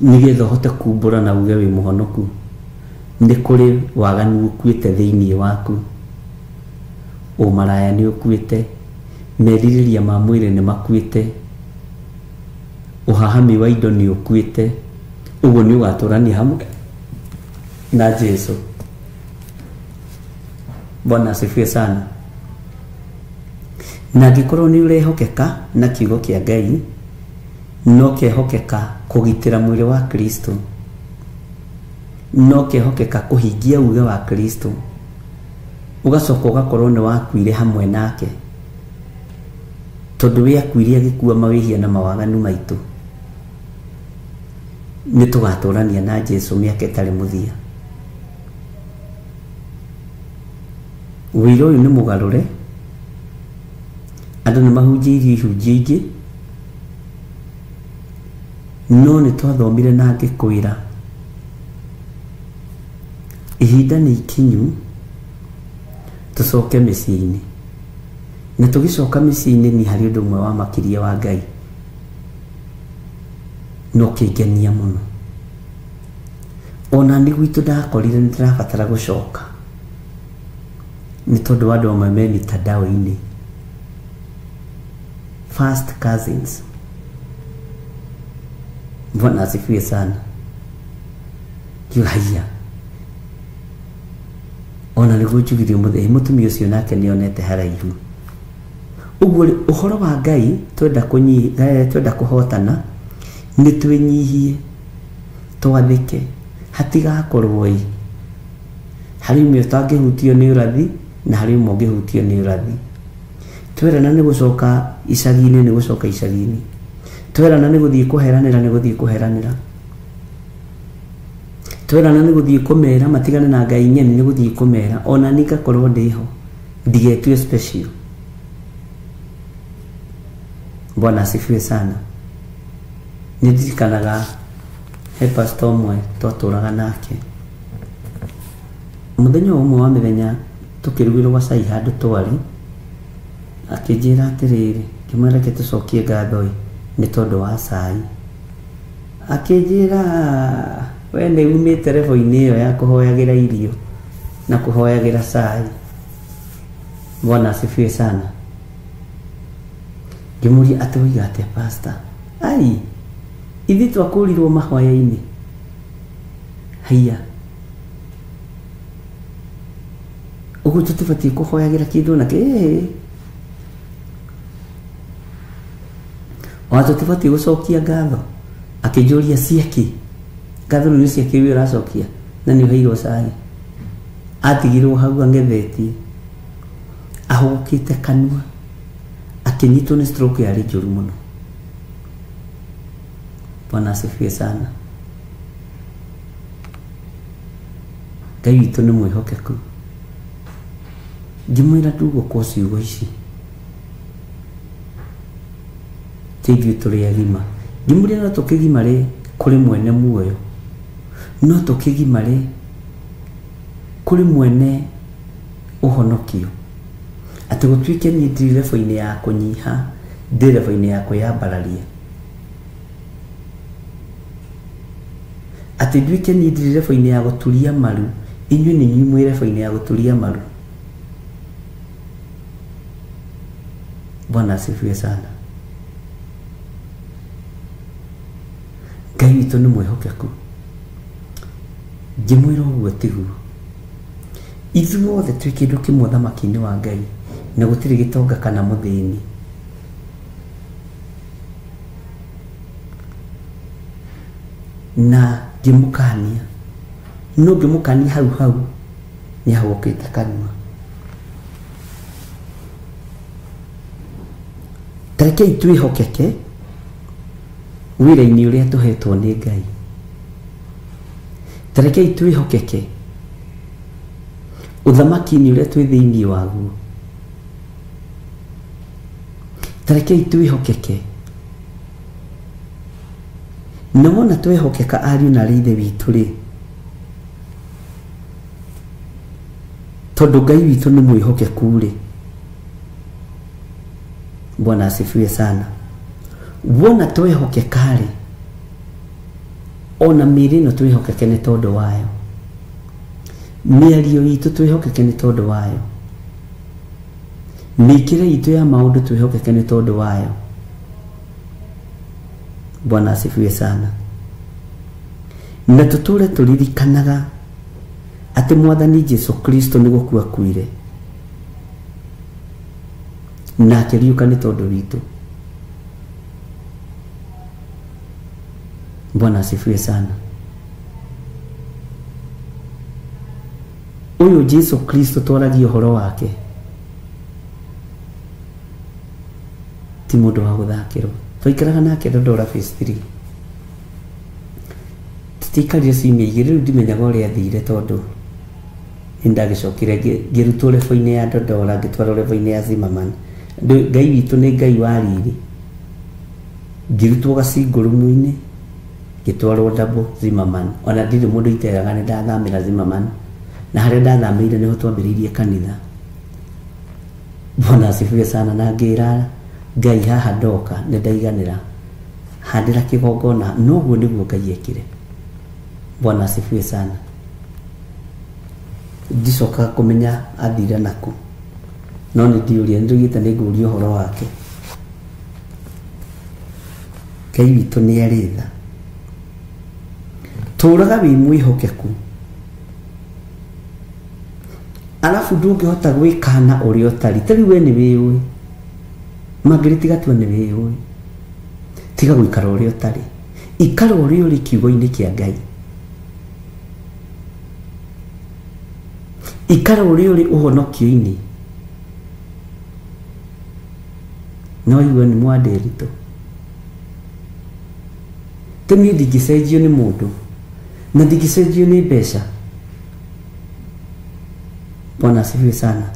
nĩgetha ũhote kumbũra na uge wĩ mũhonoku? Nĩ kũrĩ waganu ũkuĩte thĩinĩ waku, ũmaraya nĩ ũkuĩte, merirĩria ma mwĩrĩ nĩ makuĩte, ũhahami wa indo nĩ ũkuĩte. Ũguo nĩ ũgatũrania hamwe na Jesu. Bwana asifiwe sana. Na angĩkorwo nĩ ũrehokeka na kiugo kĩa Ngai, no kehokeka kũgitĩra mwĩrĩ wa Kristo, no kehokeka kũhingia uge wa Kristo, ũgacoka ũgakorwo nĩ wakuire hamwe nake, tondũ we akuire agĩkua mawĩhia na mawaganu maitũ. Nĩ tũgatũrania na Jesu mĩaka ĩtarĩ mũthia. Wĩra ũyũ nĩ mũgarũre, andũ nĩ mahunjĩirio ihunjio ingĩ, no nĩ twathomire na ngĩkwĩra ihinda nĩ ikinyu tũcoke mĩciĩ-inĩ. Na tũgĩcoka mĩciĩ-inĩ nĩ harĩ ũndũ ũmwe wa makĩria wa Ngai no kĩngenia mũno. Ona nĩ gwitũ ndakorire nĩ ndĩrabatara gũcoka nĩ tondũ wa andũ amwe me mitandao-inĩ, first cousins. Bwana asifiwe sana. Ngiuga haiya, ona nĩguo njugire ũmũthĩ mũtumia ũcio nake nĩonete haraihu. Ũguo rĩ, ũhoro wa Ngai twenda twenda kũhotana nĩ twĩnyihie, twathĩke, hatigakorwo ĩ harĩ ũmwe ũtangĩhutio nĩ ũrathi na harĩ ũmwe ũngĩhutio nĩ ũrathi. Twerana nĩ gũcoka icagi-inĩ, nĩ gũcoka icagi-inĩ. Twerana nĩ gũthiĩ kũheranĩra, nĩ gũthiĩ kũheranĩra. Twerana nĩ gũthiĩ kũmera matigane na Ngai nyeni, nĩ gũthiĩ kũmera. Ona niĩ ngakorwo ndĩho, ndigetue special. Bwana asifiwe sana. Nĩ ndirikanaga he pastor ũmwe twatũraga nake. Mũthenya ũmwe wa mĩthenya tũkĩrugĩrwo gacai handũ twarĩ, akĩnjĩra atĩrĩrĩ, ngĩmwĩra reke tũcokie ngatho ĩ nĩ tondũ wa cai. Akĩnjĩra we nĩ umĩte level-inĩ ĩyo ya kũhoyagĩra irio na kũhoyagĩra cai. Bwana asifiwe sana. Ngĩmũria atĩ woiga atĩa pastor? Ai, ithuĩ twakũrirwo mahoya-inĩ. Haiya, ũguo tũtibatiĩ kũhoyagĩra kĩndũ na kĩ? Ona tũtibatiĩ gũcokia ngatho. Akĩnjũria ciakĩ? Ngatho rĩu nĩ ciakĩ we ũracokia na nĩ ũheirwo cai? Atigirwo hau ang'ethetie, ahũgũkĩte kanua, akĩnyitwo nĩ stroke yarĩ njũru mũno. Bwana asifiwe sana. Ngai witũ nĩ mwĩhokeku. Ngĩmwĩra ndugũkwo ciugo ici, ti ithuĩ tũrĩ agima. Ngĩmũria no tũkĩgimare kũrĩ mwene muoyo, no tũkĩgimare kũrĩ mwene ũhonokio, atĩ gũtuĩke niĩ ndirĩ level-inĩ ya kũnyiha, ndĩ level-inĩ ya kwĩyambararia, atĩ nduĩke niĩ ndirĩ level-inĩ ya gũturia maru, inyuĩ nĩ inyuĩ mwĩ level-inĩ ya gũturia maru. Bwana asifiwe sana. Ngai witũ nĩ mwĩhokeku. Ngĩmwĩra ũguo tiguo, ithuothe twĩ kĩndũ kĩmwe ũthamaki-inĩ wa Ngai, na gũtirĩ gĩtonga kana mũthĩni. Na ngĩmũkania, no ngĩmũkania hau hau nĩ ahũgũkĩte kanua. Tarekei twĩhokeke wĩra-inĩ ũrĩa tũhetwo nĩ Ngai. Tarekei twĩhokeke ũthamaki-inĩ ũrĩa twĩ thĩinĩ waguo. Tarekei twĩhokeke. Na wona twehokeka ariũ na arĩ ithe witũ rĩ, Tondu Ngai witũ nĩ mwĩhokeku rĩ. Bwana asifiwe sana. Wona twĩhokeka rĩ, ona mĩĩrĩ ĩno twĩhokeke nĩ tondũ wayo, mĩario itũ twĩhokeke nĩ tondũ wayo, mĩkĩre itũ ya maũndũ twĩhokeke nĩ tondũ wayo. Bwana asifiwe sana. Na tũtũre tũririkanaga atĩ Mwathani Jesu Kristo nĩ gũkua akuire na akĩriũka nĩ tondũ witũ. Bwana asifiwe sana. Ũyũ Jesu Kristo twaragia ũhoro wake ti mũndũ wa gũthakĩrwo. Twaikaraga nake Dandora phase 3. Tũtiaikarire ciumia igĩrĩ, rĩu ndimenyaga ũrĩa athire tondũ nĩndagĩcokire ngĩrutwo rebo-inĩ ya Dandora ngĩtwarwo rebo-inĩ ya Zimmerman. Ngai witũ nĩ Ngai wa riri. Ngĩrutwo gacingũrũmu-inĩ ngĩtwarwo Double Zimmerman. Ona ndirĩ mũndũ iteraga nĩ ndathamĩra Zimmerman, na harĩa ndathamĩire nĩho twambĩrĩirie kanitha. Bwana asifiwe sana. Na ngĩra Ngai haha ndoka nĩ ndaiganĩra, handĩra kĩgongona. Noguo nĩguo Ngai ekire. Bwana asifiwe sana. Ndicokaga kũmenya athire naku, no nĩ ndiũria, nĩ ndugĩte nĩ ngũria ũhoro wake. Ngai witũ nĩ arĩ tha. Tũraga wĩ mwĩhokeku, alafu ndũngĩhota gwĩkana ũrĩa ũtari. Ta rĩu we nĩ wĩũĩ, mangĩrĩ tiga tua nĩ wĩũĩ, tiga gũikara ũrĩa ũtarĩ, ikara ũrĩa ũrĩ kiugo-inĩ kĩa Ngai, ikara ũrĩa ũrĩ ũhonokio-inĩ. No iwe nĩ mwandĩritũ. Teniĩ ndingĩcenjio nĩ mũndũ na ndingĩcenjio nĩ mbeca. Bwana asifiwe sana.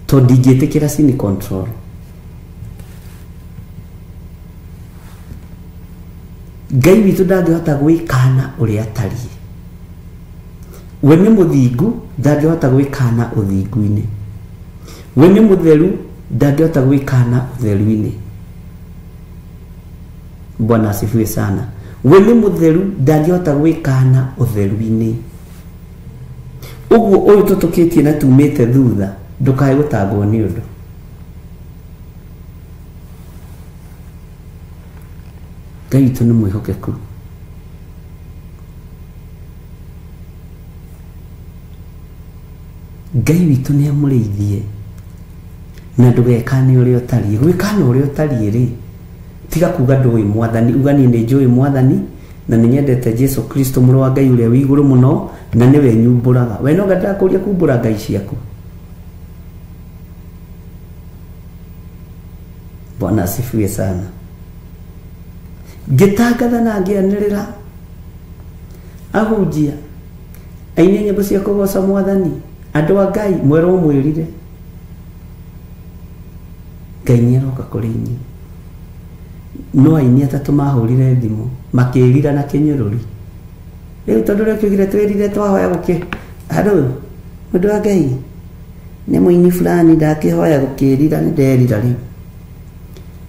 Tondũ ndingĩtĩkĩra cini control. Ngai witũ ndangĩhota gwĩkana ũrĩa atariĩ. We nĩ mũthingu, ndangĩhota gwĩkana ũthingu-inĩ. We nĩ mũtheru, ndangĩhota gwĩkana ũtheru-inĩ. Bwana asifiwe sana. We nĩ mũtheru, ndangĩhota gwĩkana ũtheru-inĩ. Ũguo ũyũ tũtũkĩtie na tumĩte thutha, ndũkae gũtangwo nĩ ũndũ. Ngai witũ nĩ mwĩhokeku. Ngai witũ nĩ amũrĩithie na ndũgekane ũrĩa ũtariĩ. Gwĩkana ũrĩa ũtariĩ rĩ, tiga kuga ndũĩ Mwathani, uga niĩ nĩ njũĩ Mwathani na nĩ nyendete Jesu Kristo mũrũ wa Ngai ũrĩa wĩ igũrũ mũno, na nĩwe nyumbũraga. We no ndakũria kumbũra ngai ciaku. Bwana asifiwe sana. Ngĩtangatha na ngĩanĩrĩra ahunjia aini nyĩmbo cia kũgoca Mwathani, andũ a Ngai mwerwo mwĩrire, Ngai nĩaroka kũrĩ inyuĩ. No aini atatũ mahũrire thimũ makĩrira na kĩnyũrũri. Rĩu tondũ ũrĩa ũkiugire twĩrire twahoya gũkĩ andũ, mũndũ wa Ngai nĩ mũini fulani ndakĩhoya gũkĩrira, nĩ nderira rĩu.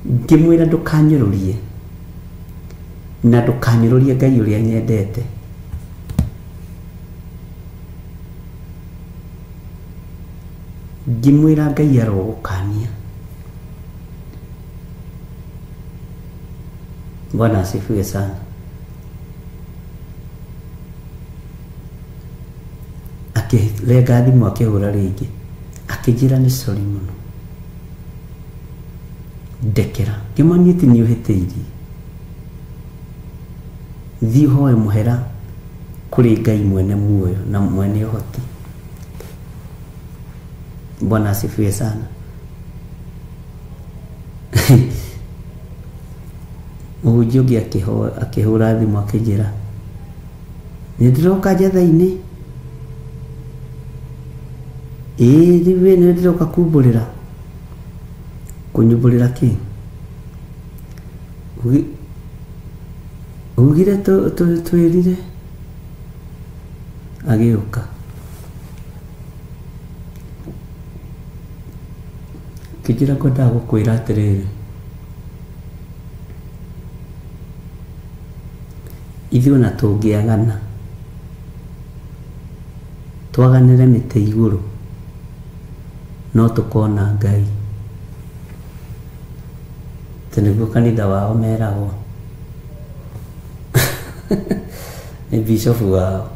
Ngĩmwĩra ndũkanyũrũrie na ndũkanyũrũrie Ngai ũrĩa nyendete. Ngĩmwĩra Ngai arogũkania. Bwana asifiwe sana. Akĩrenga thimũ akĩhũra rĩngĩ, akĩnjĩra nĩ sorry mũno, ndekera. Ngĩmuonia ti nĩ ũhĩtĩirie, thiĩ ũhoe mũhera kũrĩ Ngai mwene muoyo na mwene ũhoti. Bwana asifiwe sana. Mũhunjia ũngĩ akĩhũra thimũ akĩnjĩra nĩ ndĩroka njetha-inĩ. Ĩĩ rĩu we nĩ ndĩroka kumbũrĩra. Kũnyumbũrĩra kĩ? Ugire twĩrire. Agĩũka. Kĩnjĩra ngwendaga gũkwĩra atĩrĩrĩ, ithuĩ ona tũngĩagana twaganĩre mĩtĩ igũrũ no tũkona Ngai. Atĩ nĩguo kanitha wao meragwo nĩ bishofu wao.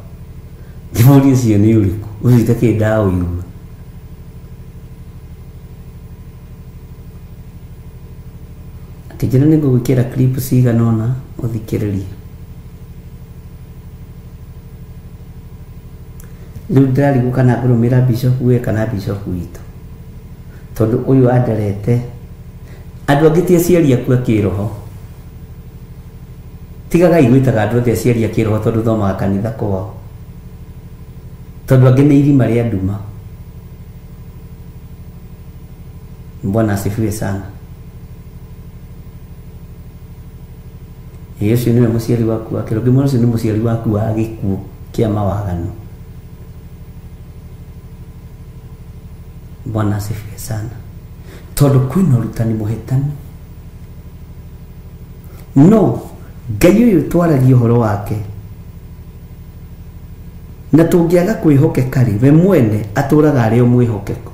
Ngĩmũria ũcio nĩ ũrĩkũ, ũcio itakĩrĩ ndaũigua. Akĩnjĩra nĩ ngũgwĩkĩra clip cigana ũna ũthikĩrĩrie. Rĩu ndĩrarigwo kana ngũrũmĩrĩra bishop we kana bishop witũ, tondũ ũyũ anderete andũ angĩ ti aciari aku a kĩroho. Tigagai gwĩtaga andũ othe aciari a kĩroho tondũ thomaga kanitha kwao, tondũ angĩ nĩ irima rĩa nduma. Bwana asifiwe sana. Ĩĩ ũcio nĩwe mũciari waku wa kĩroho, ngĩmwĩra ũcio nĩ mũciari waku wa gĩkuũ kĩa mawaganu. Bwana asifiwe sana. Tondũ kwĩna ũrutani mũhĩtanu. No Ngai ũyũ twaragia ũhoro wake, na tũngĩaga kwĩhokeka rĩ, we mwene atũraga arĩ o mwĩhokeku.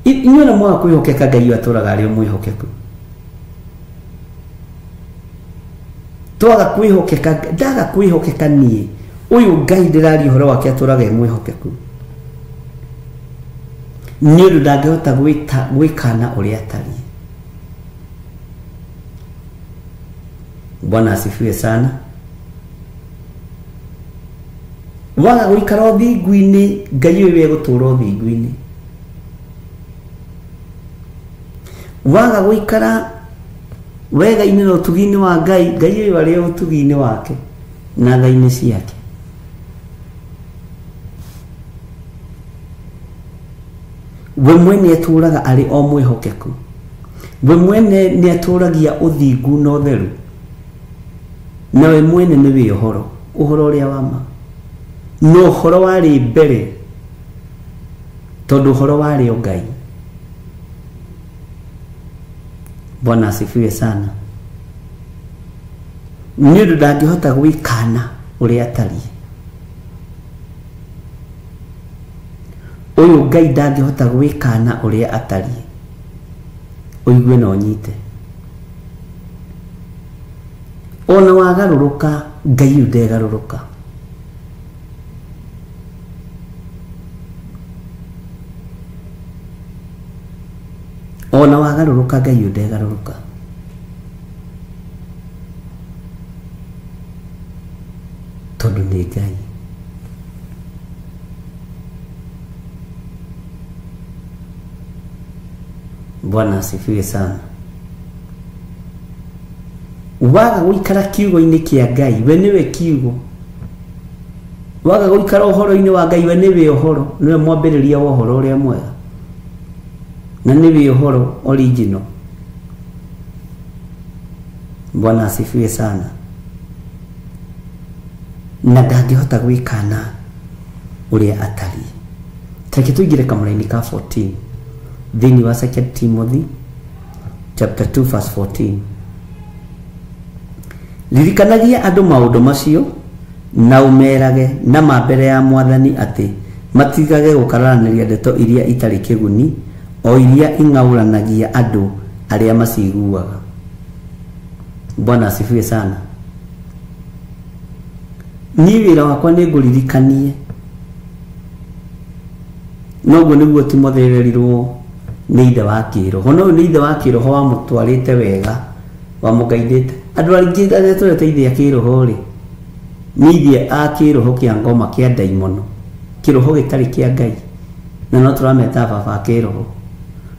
Inyuĩ ona mwaga kwĩhokeka, Ngai ũyũ atũraga arĩ o mwĩhokeku. Twaga kwĩhokeka, ndaga kwĩhokeka niĩ, ũyũ Ngai ndĩraria ũhoro wake atũraga e mwĩhokeku. Nĩ ũndũ ndangĩhota gwĩkana ũrĩa atariĩ. Bwana asifiwe sana. Waga gũikara ũthingu-inĩ, Ngai ũyũ egũtũra ũthingu-inĩ. Waga gũikara wega-inĩ na ũtugi-inĩ wa Ngai, Ngai ũyũ arĩ ũtugi-inĩ wake na tha-inĩ ciake. We mwene atũraga arĩ o mwĩhokeku. We mwene nĩ atũragia ũthingu na ũtheru. Na we mwene nĩwe ũhoro, ũhoro ũrĩa wa ma. No ũhoro warĩ mbere, tondũ ũhoro warĩ o Ngai. Bwana asifiwe sana. Nĩ ũndũ ndangĩhota gwĩkana ũrĩa atariĩ. Ũyũ Ngai ndangĩhota gwĩkana ũrĩa atariĩ. Ũigue na ũnyite. Ona wagarũrũka, Ngai ũyũ ndegarũrũka. Ona wagarũrũka, Ngai ũyũ ndegarũrũka. Tondũ nĩ Ngai. Bwana asifiwe sana. Waga gũikara kiugo-inĩ kĩa Ngai, we nĩwe kiugo. Waga gũikara ũhoro-inĩ wa Ngai, we nĩwe ũhoro, nĩwe mwambĩrĩria wa ũhoro ũrĩa mwega, na nĩwe ũhoro original. Bwana asifiwe sana. Na ndangĩhota gwĩkana ũrĩa atariĩ. Tareke tũingĩre kamũra-inĩ ka 14 thĩinĩ wa 2 Timothy chapter 2 verse 14. Ririkanagia andũ maũndũ macio na ũmerage na ma mbere ya Mwathani atĩ matigage gũkararanĩria ndeto iria itarĩ kĩguni, o iria ing'aũranagia andũ arĩa maciguaga. Bwana asifiwe sana. Niĩ wĩra wakwa nĩ ngũririkanie. Noguo nĩguo Timothy erirwo nĩ ithe wa kĩroho. No ũyũ nĩ ithe wa kĩroho wamũtwarĩte wega, wamũgaithĩte. Andũ aingĩ arĩa tũreteithia kĩroho rĩ, nĩ ithe a kĩroho kĩa ngoma kĩa ndaimono, kĩroho gĩtarĩ kĩa Ngai, na no tũrameta baba a kĩroho.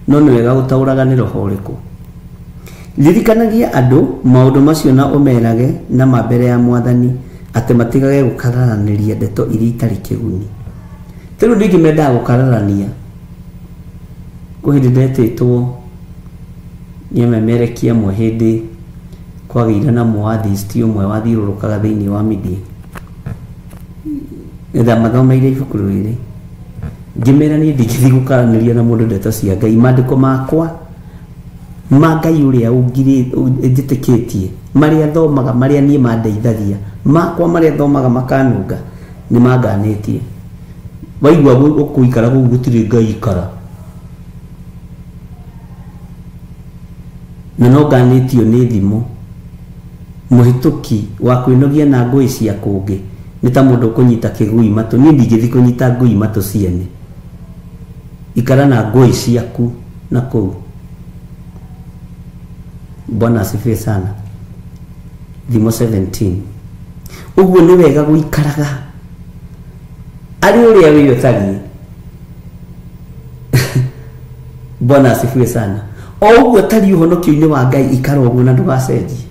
No nĩ wega gũtaũraga nĩ roho ũrĩkũ. Ririkanagia andũ maũndũ macio na ũmerage na ma mbere ya Mwathani atĩ matigage gũkararanĩria ndeto iria itarĩ kĩguni. Rĩu andũ aingĩ mendaga gũkararania. Kwĩ hĩndĩ ndetĩtwo nĩ amemerekia amwe hĩndĩ kwagĩire na mũathisti ũmwe wathiũrũrũkaga thĩinĩ wa media. Ngetha mathomeire ibuku rĩrĩ. Ngĩmera niĩ ndingĩthiĩ gũkaranĩria na mũndũ ndeto cia Ngai. Maandĩko makwa ma Ngai ũrĩa njĩtĩkĩtie, marĩa thomaga, marĩa niĩ mandeithagia, makwa marĩa thomaga makanunga, nĩ manganĩtie. Waigua ũkũikara kũu gũtirĩ Ngai ikara. Na no nganĩtio nĩ thimũ. Mũhĩtũki wa kwĩnogia na ngũĩ cia kũngĩ nĩ ta mũndũ ũkũnyita kĩgui matũ. Niĩ ndingĩthiĩ kũnyita ngũi matũ ciene. Ikara na ngũĩ ciaku na kũu. Bwana asifiwe sana. Thimo 17. Ũguo nĩ wega gũikaraga arĩ ũrĩa wĩ ũtariĩ. Bwana asifiwe sana. O ũguo ũtariĩ ũhonokio-inĩ wa Ngai, ikara ũguo na ndũgacenjie.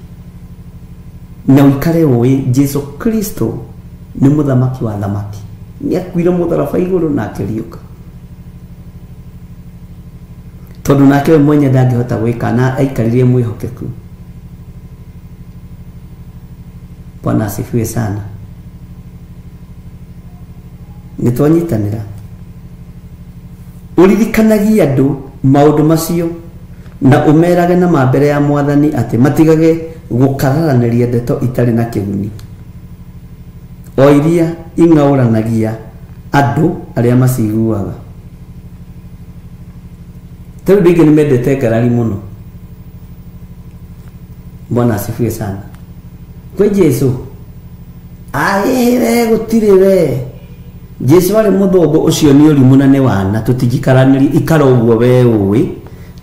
Na ũikare ũĩ Jesu Kristo nĩ mũthamaki wa thamaki. Nĩ akuire mũtharaba igũrũ na akĩriũka. Tondũ nake we mwenye ndangĩhota gwĩka na aikarire mwĩhokeku. Bwana asifiwe sana. Nĩ twanyitanĩra. Ũririkanagie andũ maũndũ macio na ũmerage na ma mbere ya mwathani atĩ matigage gũkararanĩria ndeto itarĩ na kĩguni, o iria ing'aũranagia andũ arĩa maciguaga. Tondũ ndingĩ nĩ mendete ngarari mũno. Bwana asifiwe sana. Kwĩ Jesu aĩ we gũtirĩ we. Jesu arĩ mũthũngũ ũcio nĩ ũrimũ na nĩ wana, tũtingĩkaranĩria. Ikara ũguo we ũĩ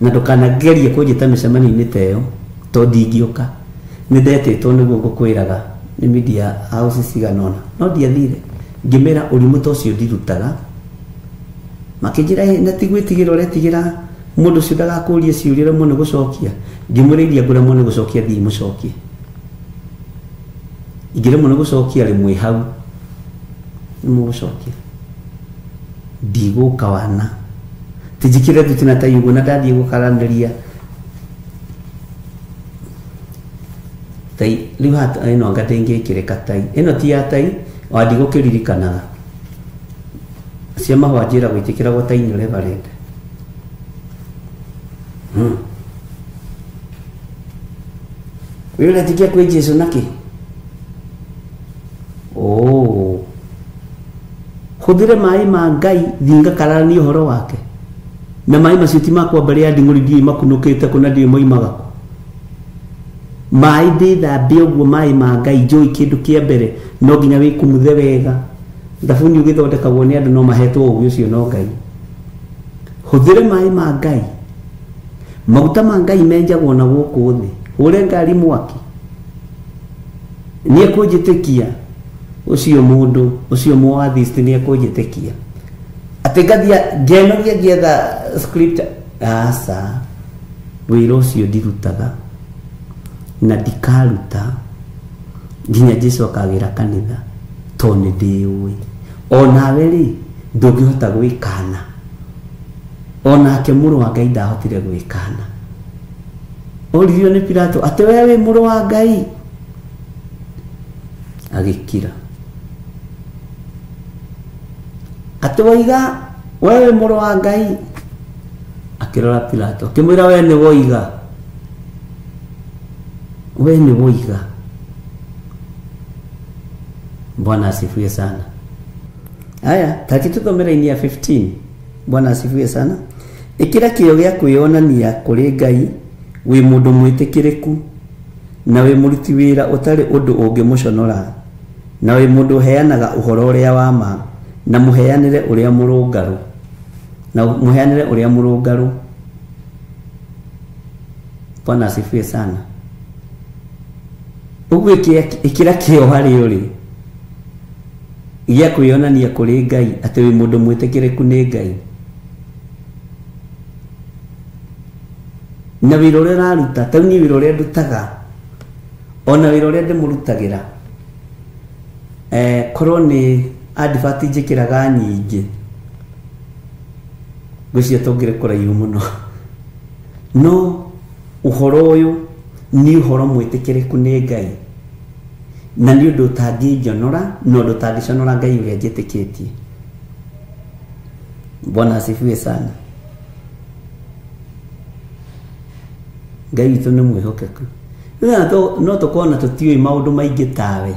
na ndũkanagerie kũnjĩta mĩcemanio-inĩ ta ĩyo tondũ ndingĩũka. Nĩ ndetĩtwo nĩguo ngũkwĩraga nĩ media house cigana ũna, no ndiathire. Ngĩmera ũrimũ ta ũcio ndirutaga. Makĩnjĩra na ti gwĩtigĩra ũretigĩra mũndũ ũcio ndagakũrie ciũria ũremwo nĩ gũcokia. Ngĩmwĩra iria ngũremwo nĩ gũcokia thiĩ mũcokie. Ingĩremwo nĩ gũcokia rĩmwe hau nĩ mũgũcokia. Ndigũka wana. Tinjikire thuti na tai ũguo na ndathiĩ gũkaranĩria tai rĩu hata ĩno anga ndĩngĩkĩrĩka tai ĩno ti ya tai o ndigũkĩririkanaga. Cia mahũa njĩra gwĩtĩkĩragwo tai nĩ reverend. Wĩ ũretikia kwĩ Jesu nakĩ? Oh. Hũthĩre maĩ ma Ngai thiĩ ngakararanie ũhoro wake. Na maĩ macio ti makwa mbere ya nding'ũri ndiũĩ makunũkĩte kũ na ndiũĩ moimaga kũ. Maĩ ndĩthambie ũguo maĩ ma Ngai njũĩ kĩndũ kĩa mbere no nginya wĩkumuthe wega. Thabuni ũgĩthondekagwo nĩ andũ no mahetwo ũgĩ ũcio no Ngai. Hũthĩre maĩ ma Ngai. Maguta ma Ngai menjagwo na gũkũ thĩ. Hũre ngari mwaki. Nĩ ekũnjĩtĩkia ũcio mũndũ ũcio mũatheist nĩ ekũnjĩtĩkia. Atĩ ngathia ngenogia ngĩetha script. Aca, wĩra ũcio ndirutaga na ndikaruta nginya Jesu akagĩra kanitha tondũ nĩ ndĩũĩ. Onawe rĩ ndũngĩhota gwĩkana. Onake mũrũ wa Ngai ndahotire gwĩkana. Oririo nĩ Pilato atĩ we wĩ mũrũ wa Ngai, agĩkira. Atĩ woiga we wĩ mũrũ wa Ngai, akĩrora Pilato akĩmwĩra we nĩ woiga, we nĩ woiga. Bwana asifiwe sana. Aya, takituthomera ini ya 15. Bwana asifiwe sana. Ikira kĩyo gĩa kwĩyonania kũrĩ Ngai wĩ mũndũ mwĩtĩkĩrĩku na wĩ mũruti wĩra ũtarĩ ũndũ ũngĩmũconora na wĩ mũndũ ũheanaga ũhoro ũrĩa wa ma na mũheanĩre ũrĩa mũrũngarũ na mũheanĩre ũrĩa mũrũngarũ. Bwana asifiwe sana. Ũguo ĩkĩra kĩyo harĩ ũrĩ gĩa kwĩyonania kũrĩ Ngai atĩ wĩ mũndũ mwĩtĩkĩrĩku nĩ Ngai na wĩra ũrĩa ũraruta. Ta niĩ wĩra ũrĩa ndutaga ona wĩra ũrĩa ndĩmũrutagĩra korwo nĩ advert njĩkĩraga nyingĩ ngwĩciria tũngĩrĩ kũraihu mũno, no ũhoro ũyũ nĩ ũhoro mwĩtĩkĩrĩku nĩ Ngai na nĩ ũndũ ũtangĩnjonora na ũndũ ũtangĩconora Ngai ũrĩa njĩtĩkĩtie. Bwana asifiwe sana. Ngai witũ nĩ mwĩhokeku. No tũkorwo na tũtiũĩ maũndũ maingĩ tawe,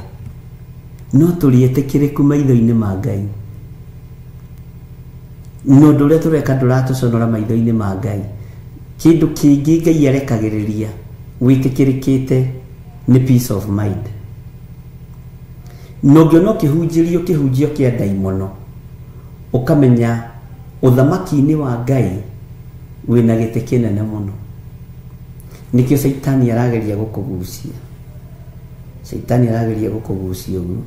no tũrĩ etĩkĩrĩku maitho-inĩ ma Ngai. No ũndũ ũrĩa tũreka ndũratũconora maitho-inĩ ma Ngai. Kĩndũ kĩngĩ Ngai arekagĩrĩria wĩtĩkĩrĩkĩte nĩ peace of mind. Na ũngĩona ũkĩhunjĩrio kĩhunjio kĩa ndaimono, ũkamenya ũthamaki-inĩ wa Ngai wĩna gĩtĩ kĩnene mũno. Nĩkĩo Caitani arageria gũkũgucia. Caitani arageria gũkũgucia ũguo.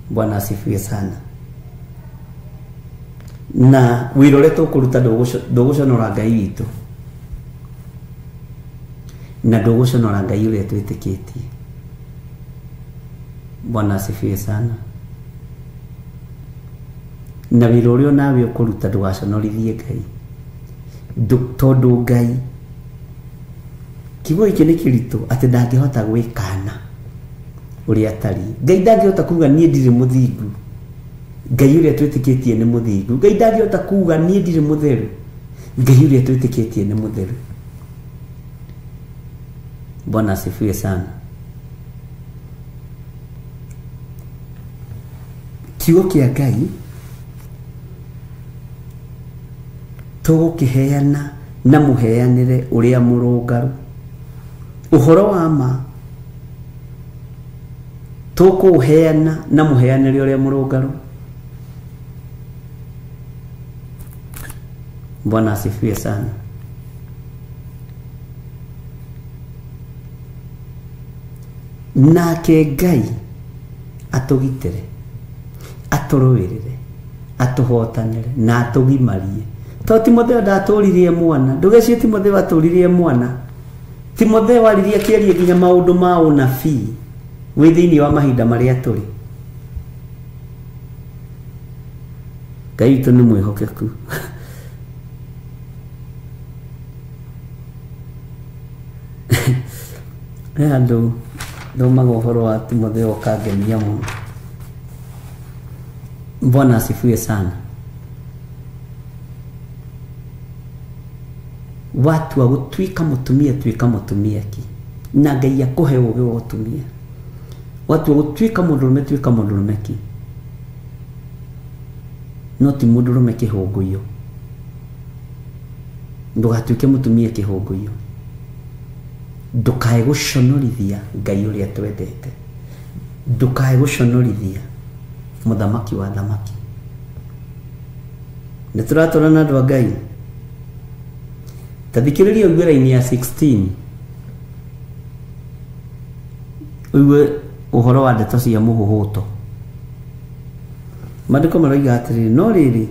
Bwana asifiwe sana. Na wĩra ũrĩa tũkũruta ndũgũconora Ngai witũ, na ndũgũconora Ngai ũrĩa twĩtĩkĩtie. Bwana asifiwe sana. Na wĩra ũrĩa nawe ũkũruta ndũgaconorithie Ngai, tondũ Ngai kiugo gĩkĩ nĩ kĩritũ atĩ ndangĩhota gwĩkana ũrĩa atariĩ. Ngai ndangĩhota kuga niĩ ndirĩ mũthingu. Ngai ũrĩa twĩtĩkĩtie nĩ mũthingu. Ngai ndangĩhota kuga niĩ ndirĩ mũtheru. Ngai ũrĩa twĩtĩkĩtie nĩ mũtheru. Bwana asifiwe sana. Kiugo kĩa Ngai tũgũkĩheana na mũheanĩre ũrĩa mũrũngaru. Ũhoro wa ma tũkũũheana na mũheanĩre ũrĩa mũrũngaru. Bwana asifiwe sana. Nake Ngai atũgitĩre, atũrũĩrĩre, atũhotanĩre na atũgimarie. To Timotheo ndatũririe mwana, ndũgecirie Timotheo atũririe mwana. Timotheo aririe akĩaria nginya maũndũ ma ũnabii wĩ thĩinĩ wa mahinda marĩa tũrĩ. Ngai witũ nĩ mwĩhokeku. He handũ thomaga ũhoro wa Timotheo ũkangenia mũno. Bwana asifiwe sana. Watua gũtuĩka mũtumia, tuĩka mũtumia ki, na Ngai akũhe ũũgĩ wa ũtumia. Watua gũtuĩka mũndũrũme, tuĩka mũndũrũme ki, no ti mũndũrũme kĩhũngũiyo. Ndũgatuĩke mũtumia kĩhũngũiyo. Ndũkae gũconorithia Ngai ũrĩa twendete. Ndũkae gũconorithia mũthamaki wa thamaki. Nĩ tũratwarana andũ a Ngai. Ta thikĩrĩria ũigue raini ya 16, ũigue ũhoro wa ndeto cia mũhũhũto. Maandĩko maroiga atĩrĩrĩ, no rĩrĩ,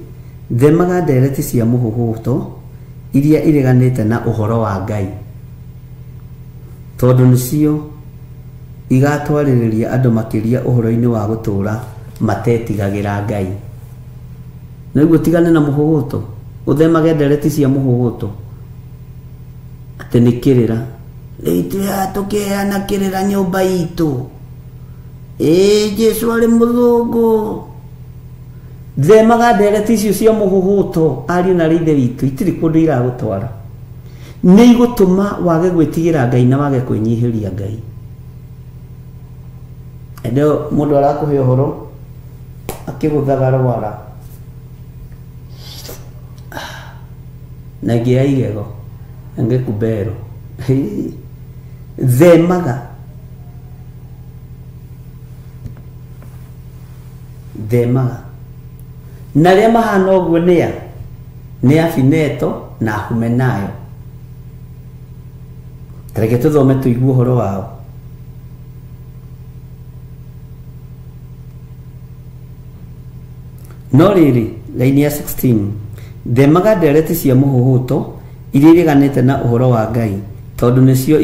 themaga ndereti cia mũhũhũto iria ireganĩte na ũhoro wa Ngai, tondũ nĩcio igatwarĩrĩria andũ makĩria ũhoro-inĩ wa gũtũũra matetigagĩra Ngai. Nĩguo tigane na mũhũhũto, ũthemage ndereti cia mũhũhũto. Atĩ nĩ kĩrĩra, rĩu twĩ tũkĩheana kĩrĩra nyũmba itũ, ĩĩ Jesũ arĩ mũthũngũ. Themaga ndereti icio cia mũhũhũto, ariũ na ithe witũ, itirĩ kũndũ iragũtwara. Nĩ igũtũma wage gwĩtigĩra Ngai na wage kwĩnyihĩria Ngai. Ĩndĩ mũndũ arakũhe ũhoro akĩgũthaga rwara na ĩngĩ ya igego, ĩngĩ kubero. Themaga, themaga. Na arĩa mahana ũguo nĩ a? Nĩ Afineto na Humenayo. Reke tũthome tũigue ũhoro wao. No rĩrĩ, raini ya 16, themaga ndereti cia mũhũhũto iria ireganĩte na ũhoro wa Ngai, tondũ nĩcio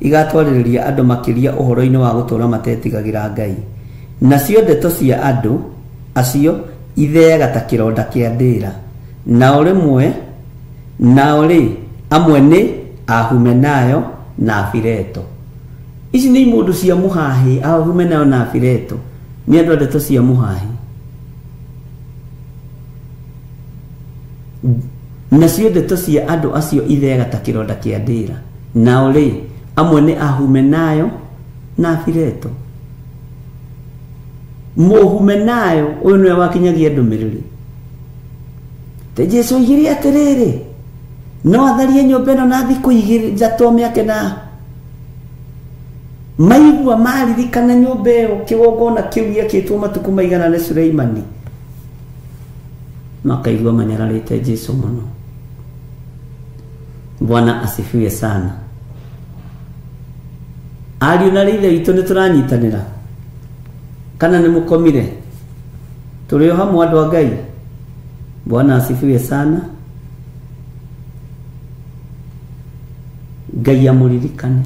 igatwarĩrĩria andũ makĩria ũhoro-inĩ wa gũtũũra matetigagĩra Ngai. Nacio ndeto cia andũ acio itheaga ta kĩronda kĩa ndĩra. Nao rĩmwe, nao rĩ, amwe nĩ Ahumenayo na Afileto. Ici nĩ imũndũ cia mũhahi. Ahumenayo na Afileto nĩ andũ a ndeto cia mũhahi. Nacio ndeto cia andũ acio ithega ta kĩronda kĩa ndĩra. Nao rĩ, amwe nĩ Ahumenayo na Afileto. Mũhumenayo ũyũ nĩwe wakinyagia ndũmĩrĩri. Te Jesu oigire atĩrĩrĩ, no atharie nyũmba ĩno na thikũ igĩrĩ ithatũ mĩake na maigua maririkana nyũmba ĩyo kĩgongona kĩu gĩakĩtwo matukũ maigana nĩ Suleimani, makaigua manyararĩte Jesu mũno. Bwana asifiwe sana. Ariũ na ithe witũ nĩ tũranyitanĩra kana nĩ mũkomire? Tũrĩ o hamwe andũ a Ngai. Bwana asifiwe sana. Ngai amũririkane.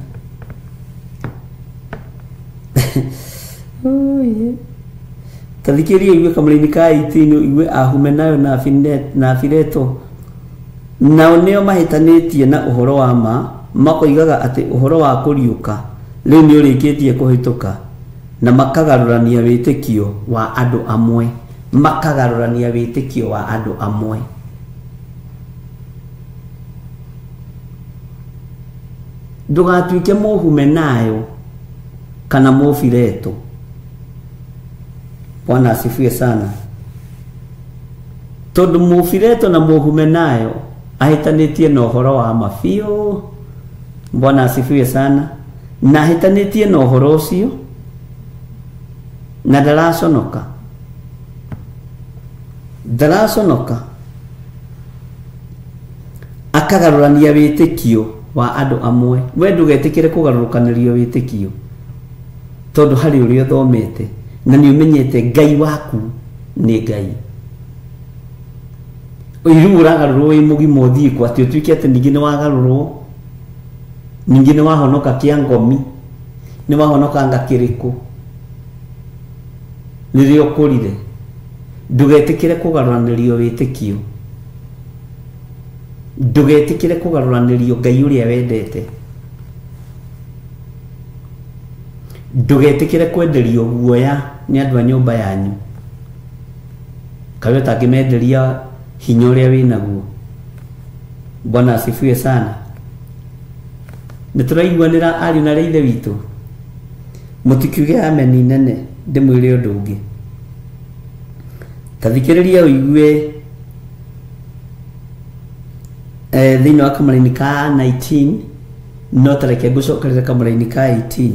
Ta thikĩrĩria igue kamũra-inĩ ka 18 igue Ahumenayo na Afileto nao nĩo mahĩtanĩtie na ũhoro wa ma, makoigaga atĩ ũhoro wa kũriũka rĩu nĩ ũrĩkĩtie kũhĩtũka, na makagarũrania wĩtĩkio wa andũ amwe. Makagarũrania wĩtĩkio wa andũ amwe. Ndũgatuĩke mũhumenayo kana mũfileto. Bwana asifiwe sana. Tondũ mũfileto na mũhumenayo ahĩtanĩtie na ũhoro wa ma biũ. Bwana asifiwe sana. Na ahĩtanĩtie na ũhoro ũcio na ndaraconoka. Ndaraconoka. Akagarũrania wĩtĩkio wa andũ amwe. We ndũgetĩkĩre kũgarũrũkanĩrio wĩtĩkio, tondũ harĩ ũrĩa ũthomete na nĩ ũmenyete Ngai waku nĩ Ngai. Rĩu ũragarũrwo wĩ mũgima ũthiĩ kũ atĩ ũtuĩke atĩ ningĩ nĩ wagarũrwo, ningĩ nĩ wahonoka kĩa ngomi, nĩ wahonoka nga kĩrĩkũ rĩrĩa ũkũrire. Ndũgetĩkĩre kũgarũranĩrio wĩtĩkio. Ndũgetĩkĩre kũgarũranĩrio Ngai ũrĩa wendete. Ndũgetĩkĩre kwenderio guoya nĩ andũ a nyũmba yanyu, kawe ũtangĩmenderia hinya ũrĩa wĩnaguo. Bwana asifiwe sana. Nĩ tũraiguanĩra ariũ na ithe witũ? Mũtikiuge ameni nene ndĩmwĩre ũndũ ũngĩ. Ta thikĩrĩria ũigue thĩinĩ wa kamũra-inĩ ka 19, no ta reke ngũcokerere kamũra-inĩ ka 18.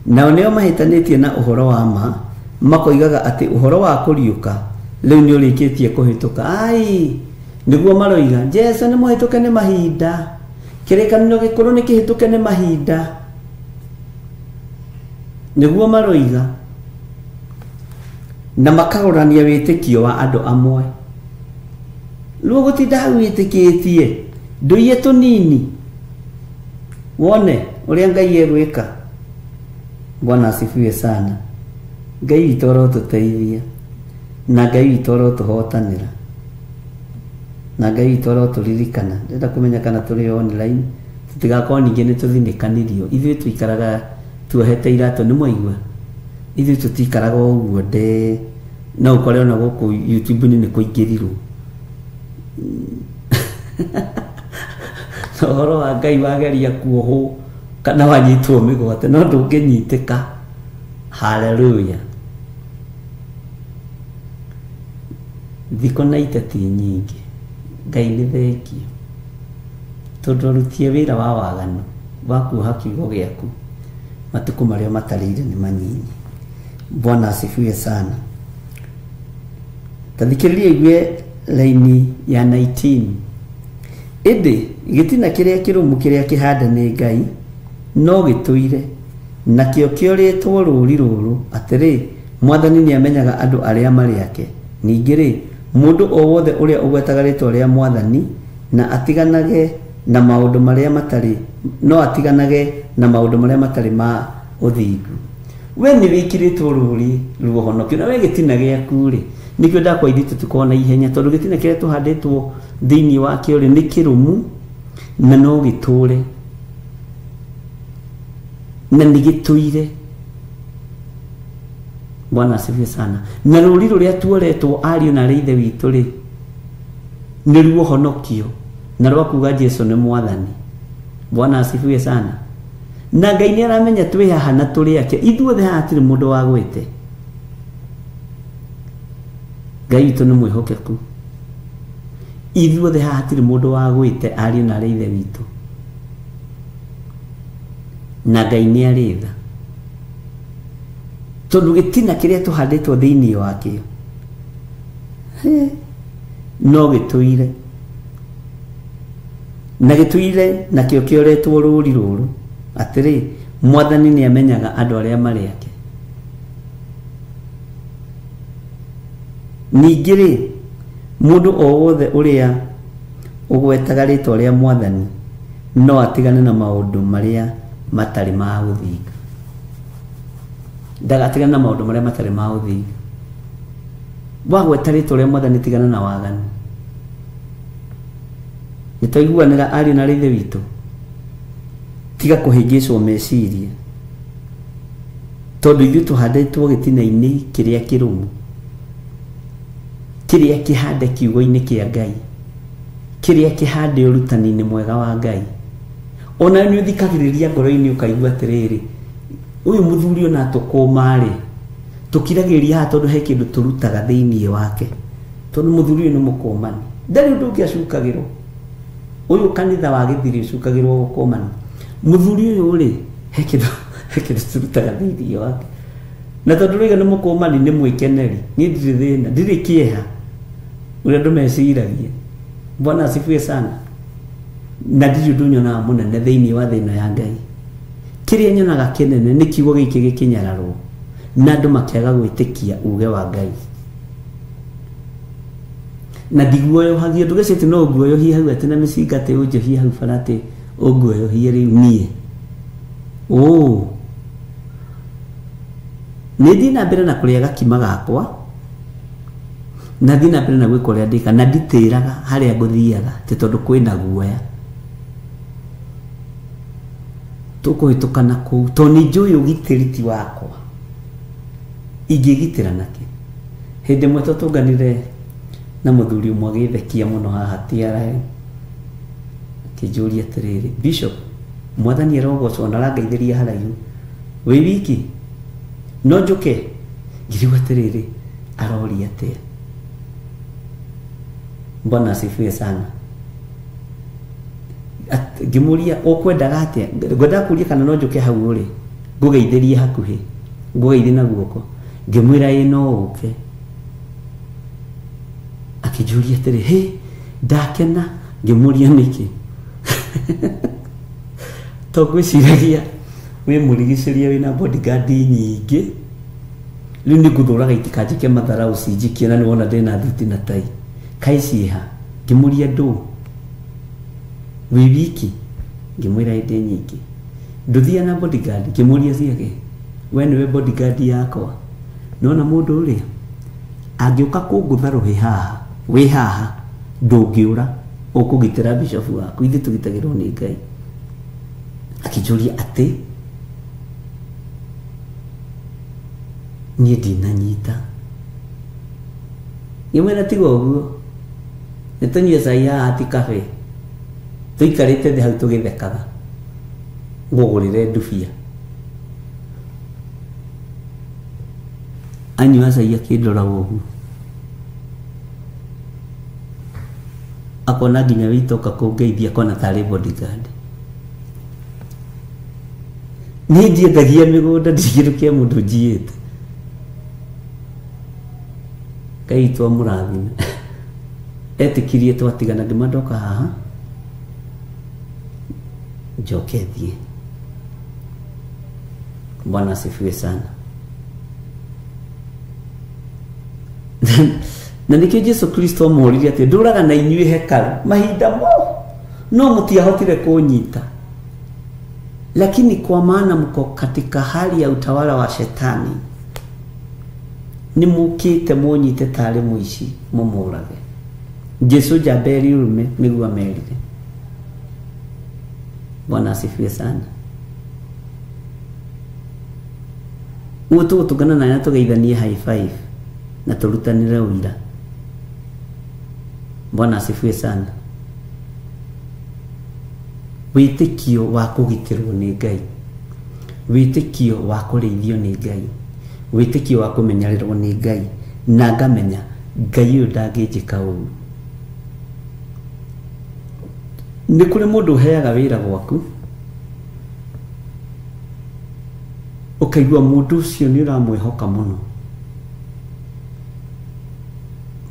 Nao nĩo mahĩtanĩtie na ũhoro wa ma, makoigaga atĩ ũhoro wa kũriũka rĩu nĩ ũrĩkĩtie kũhĩtũka. Ai, nĩguo maroiga Jesu nĩ mũhĩtũke nĩ mahinda, kĩrĩkanĩro gĩkũrũ nĩ kĩhĩtũke nĩ mahinda. Nĩguo maroiga, na makarũrania wĩtĩkio wa andũ amwe. Rĩu gũtinda hau wĩtĩkĩtie ndũiye tũnini wone ũrĩa Ngai egwĩka. Bwana asifiwe sana. Ngai witũ arotũteithia, na Ngai witũ arotũhotanĩra, na Ngai witũ arotũririkana. Ndĩrenda kũmenya kana tũrĩ online, tũtigakorwo ningĩ nĩ tũthinĩkanĩrio. Ithuĩ tũikaraga tuohete iratũ, nĩ mwaigua? Ithuĩ tũtikaraga ũguo nde no ũkore ona gũkũ YouTube-inĩ nĩ kũingĩrirwo. Na ũhoro wa Ngai wageria kuohwo kana wanyitwo mĩgwate no ndũngĩnyitĩka. Haleluya. Thikũ na iteti nyingĩ. Ngai nĩ thengio tondũ arutie wĩra wa waganu wa kuoha kiugo gĩaku, matukũ marĩa matarĩire nĩ manyinyi. Bwana asifiwe sana. Ta thikĩrĩria igue laini ya 19. Ĩndĩ gĩtina kĩrĩa kĩrũmu kĩrĩa kĩhande nĩ Ngai no gĩtũire, nakĩo kĩorĩtwo rũũri rũrũ atĩrĩ, Mwathani nĩamenyaga andũ arĩa marĩ ake. Ningĩ rĩ, mũndũ o wothe ũrĩa ũgwetaga rĩtwa rĩa Mwathani na atiganage na maũndũ marĩa matarĩ, no atiganage na maũndũ marĩa matarĩ ma ũthingu. We nĩ wĩkĩrĩtwo rũũri rwa ũhonokio, na we gĩtina gĩaku rĩ, nĩkĩo ndakwa ithuĩ tũtikoragwo na ihenya, tondũ gĩtina kĩrĩa tũhandĩtwo thĩinĩ wakĩo rĩ nĩ kĩrũmu na no gĩtũre na nĩ gĩtũire. Bwana asifiwe sana. Na rũũri rũrĩa tuoretwo ariũ na arĩ ithe witũ rĩ Nĩruo honokio na rwa kuga Jesu nĩ mwathani. Bwana asifiwe sana. Na Ngai nĩ aramenya twĩ haha na tũrĩ ake, ithuothe haha hatirĩ mũndũ wagwĩte. Ngai witũ nĩ mwĩhokeku. Ithuothe haha hatirĩ mũndũ wagwĩte ariũ na arĩ ithe witũ. Na Ngai nĩ arĩ tha. Tondũ gĩtina kĩrĩa tũhandĩtwo thĩinĩ wakĩo no gĩtũire na gĩtũire nakĩo kĩoretwo rũri rũrũ atĩrĩ, mwathani nĩ amenyaga andũ arĩa marĩ ake. Ningĩ rĩ, mũndũ o wothe ũrĩa ũgwetaga rĩtwa rĩa mwathani no atigane na maũndũ marĩa matarĩ ma ũthingu. Ndagatigane na maũndũ marĩa matarĩ ma ũthingu. Wagweta rĩtwa rĩa mwathani tigana na waganu. Nĩtwaiguanĩra ariũ na ithe witũ. Tiga kũhĩngĩcwo meciria, tondũ ithuĩ tũhandĩtwo gĩtina-inĩ kĩrĩa kĩrũmu, kĩrĩa kĩhande kiugo-inĩ kĩa Ngai, kĩrĩa kĩhande ũrutani-inĩ mwega wa Ngai. Ona nĩ ũthikagĩrĩria ngoro-inĩ ũkaigua atĩrĩrĩ, ũyũ mũthuri ona tũkũma-rĩ, tũkiragĩrĩria haha tondũ he kĩndũ tũrutaga thĩinĩ wake, tondũ mũthuri ũyũ nĩ mũkũmani, ndarĩ ũndũ ũngĩ acukagĩrwo. Ũyũ kanitha wa gĩthiri ũcukagĩrwo gũkũmana. Mũthuri ũyũ rĩ, he kĩndũ tũrutaga thĩinĩ wake. Na tondũ rĩga nĩ mũkũmani nĩ mwĩkeneri, niĩ ndirĩ thĩna, ndirĩ kĩeha ũrĩa andũ meciragia. Bwana asifiwe sana. Na ndirĩ ũndũ nyonaga mũnene thĩinĩ wa thĩ ĩno ya Ngai. Kĩrĩa nyonaga kĩnene nĩ kiugo gĩkĩ gĩkĩnyararwo na andũ makĩaga gwĩtĩkia uge wa Ngai. Na ndiguoyohagia, ndũgecirie atĩ no nguoyohie hau atĩ na mĩcinga atĩ ũnjohie hau bara atĩ ũnguoyohie rĩu niĩ. Nĩ thiĩ na mbere na kũrĩa gakima gakwa, na thiĩ na mbere na gwĩka ũrĩa ndĩka, na nditĩraga harĩa ngũthiaga atĩ tondũ kwĩna guoya. Tũkũhĩtũka na kũu tondũ nĩ njũĩ ũgitĩri ti wakwa, ingĩgitĩra nakĩ? Hĩndĩ ĩmwe twatũnganire na mũthuri ũmwe agĩthekia mũno haha TRA, akĩnjũria atĩrĩrĩ, Bishop, mwathani arogocwo na arangeithĩria haraihu, wĩ wiki no njũke? Ngĩrigwo atĩrĩrĩ, aroria atĩa? Bwana asifiwe sana. Ngĩmũria ũkwendaga atĩa? Ngwendaga kũria kana no njũke hau ũrĩ, ngũgeithĩrie hakuhĩ, ngũgeithie na guoko. Ngĩmwĩra ĩ no ũke. Akĩnjũria atĩrĩ, hĩ, ndakena. Ngĩmũria nĩkĩ? To ngwĩciragia wĩ mũrigicĩria wĩna bodyguard nyingĩ, rĩu nĩ ngũthũraga itikanjĩke matharau cinjikie na nĩwona ndĩna thuti na tai. Kaĩ ciĩha? Ngĩmũria ndũ? Wĩ wiki? Ngĩmwĩra ĩ ndĩ nyingĩ. Ndũthiaga na bodyguard? Ngĩmũria ciake, we nĩwe bodyguard yakwa. Nĩwona mũndũ ũrĩa angĩũka kũngũtha rũhĩ haha, wĩ haha, ndũngĩũra, ũkũgitĩra bishop waku, ithuĩ tũgitagĩrwo nĩ Ngai. Akĩnjũria atĩ niĩ ndinanyita. Ngĩmwĩra tiga ũguo, nĩ tũnyue cai haha ti kabe, tũikarĩte thĩ hau tũgĩthekaga, ngũgũrĩre ndubia. Anyua cai akĩndora ũguo, akona nginya wĩtoka kũngeithia akona tarĩ bodyguard. Niĩ ndiendagia mĩgũnda, ndirĩ kĩndũ kĩa mũndũ njiĩte. Ngai witũ amũrathime. Etĩkirie twatigana, ngĩmwĩra ndoka haha njoke thiĩ. Bwana asifiwe sana. Na nĩkĩo Jesu Kristo amũririe atĩ ndũraga na inyuĩ hekarũ mahinda mo no mũtiahotire kũnyita, lakini kwa maana mko katika hali ya utawala wa shetani, nĩ mũkĩte mũnyite tarĩ mũici mũmũrage. Jesu njamba ũrũme nĩguo amerire. Bwana asifiwe sana. Ũguo tũgũtũngana nawe na tũgeithanie high five na tũrutanĩre ũira. Bwana asifiwe sana. Wĩtĩkio wa kũgitĩrwo nĩ Ngai, wĩtĩkio wa kũrĩithio nĩ Ngai, wĩtĩkio wa kũmenyererwo nĩ Ngai, na ngamenya Ngai ũyũ ndangĩnjĩka ũru. Nĩ kũrĩ mũndũ ũheaga wĩra gwaku, ũkaigua mũndũ ũcio nĩ ũramwĩhoka mũno,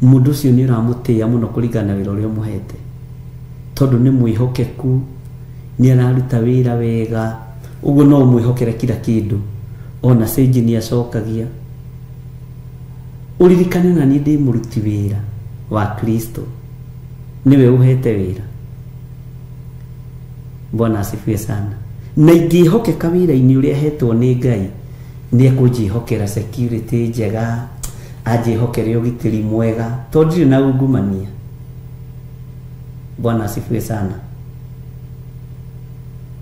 mũndũ ũcio nĩ ũramũtĩĩa mũno kũringana na wĩra ũrĩa ũmũhete, tondũ nĩ mwĩhokeku, nĩ araruta wĩra wega, ũguo no ũmwĩhokere kila kĩndũ, ona cenji nĩ acokagia. Ũririkane na niĩ ndĩ mũruti wĩra wa Kristo, nĩwe ũhete wĩra. Bwana asifiwe sana. Na ingĩhokeka wĩra-inĩ ũrĩa hetwo nĩ Ngai, nĩ ekũnjĩhokera security njega, anjĩhokere ũgitĩri mwega, tondũ ndirĩ na ungumania. Bwana asifiwe sana.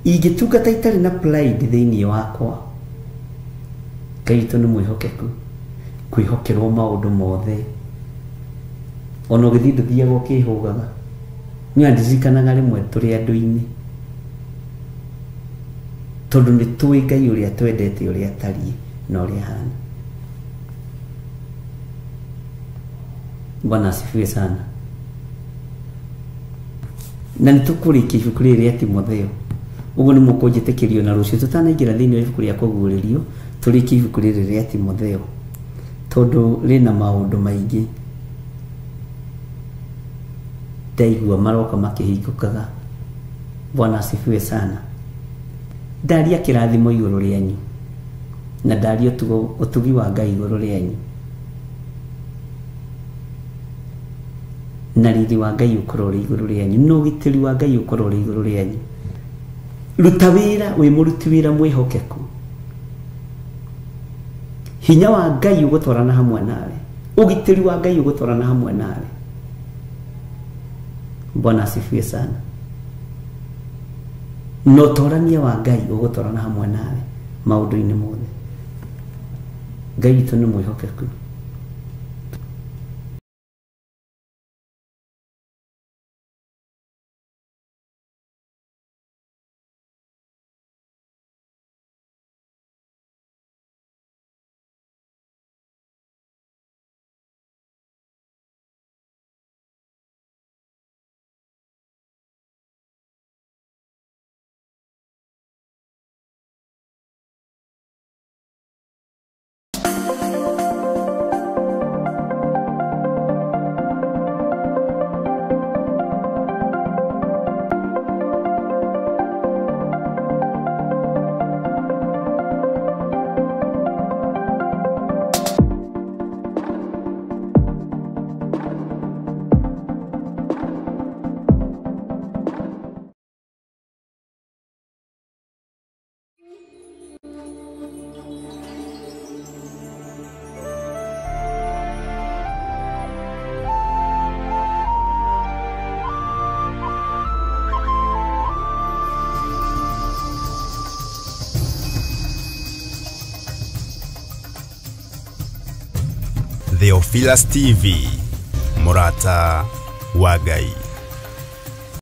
Ingĩtungata itarĩ na pride thĩinĩ wakwa, Ngai witũ nĩ mwĩhokeku, kwĩhokerwo maũndũ mothe. Ona ũgĩthiĩ ndũthiaga ũkĩhũgaga. Niĩ ndirikanaga rĩmwe tũrĩ andũ-inĩ, tondũ nĩ tũĩ Ngai ũrĩa twendete, ũrĩa atariĩ na ũrĩa ahana. Bwana asifiwe sana. Na nĩ tũkũrĩkia ibuku rĩrĩ rĩa Timotheo. Ũguo nĩ mũkũnjĩtĩkĩrio na rũciũ tũtanaingĩra thĩinĩ wa ibuku rĩa kũguũrĩrio, tũrĩkie ibuku rĩrĩ rĩa Timotheo, tondũ rĩna maũndũ maingĩ ndaigua maroka makĩhingũkaga. Bwana asifiwe sana. Ndaria kĩrathimo igũrũ rĩanyu, na ndaria ũtugi wa Ngai igũrũ rĩanyu, na riri wa Ngai ũkorwo ũrĩ igũrũ rĩanyu, na ũgitĩri wa Ngai ũkorwo ũrĩ igũrũ rĩanyu. Ruta wĩra wĩ mũruti wĩra mwĩhokeku, hinya wa Ngai ũgũtwarana hamwe nawe, ũgitĩri wa Ngai ũgũtwarana hamwe nawe. Bwana asifiwe sana. Na ũtorania wa Ngai ũgũtwarana hamwe nawe maũndũ-inĩ mothe. Ngai witũ nĩ mwĩhokeku.
Theophilus TV, Murata wa Ngai.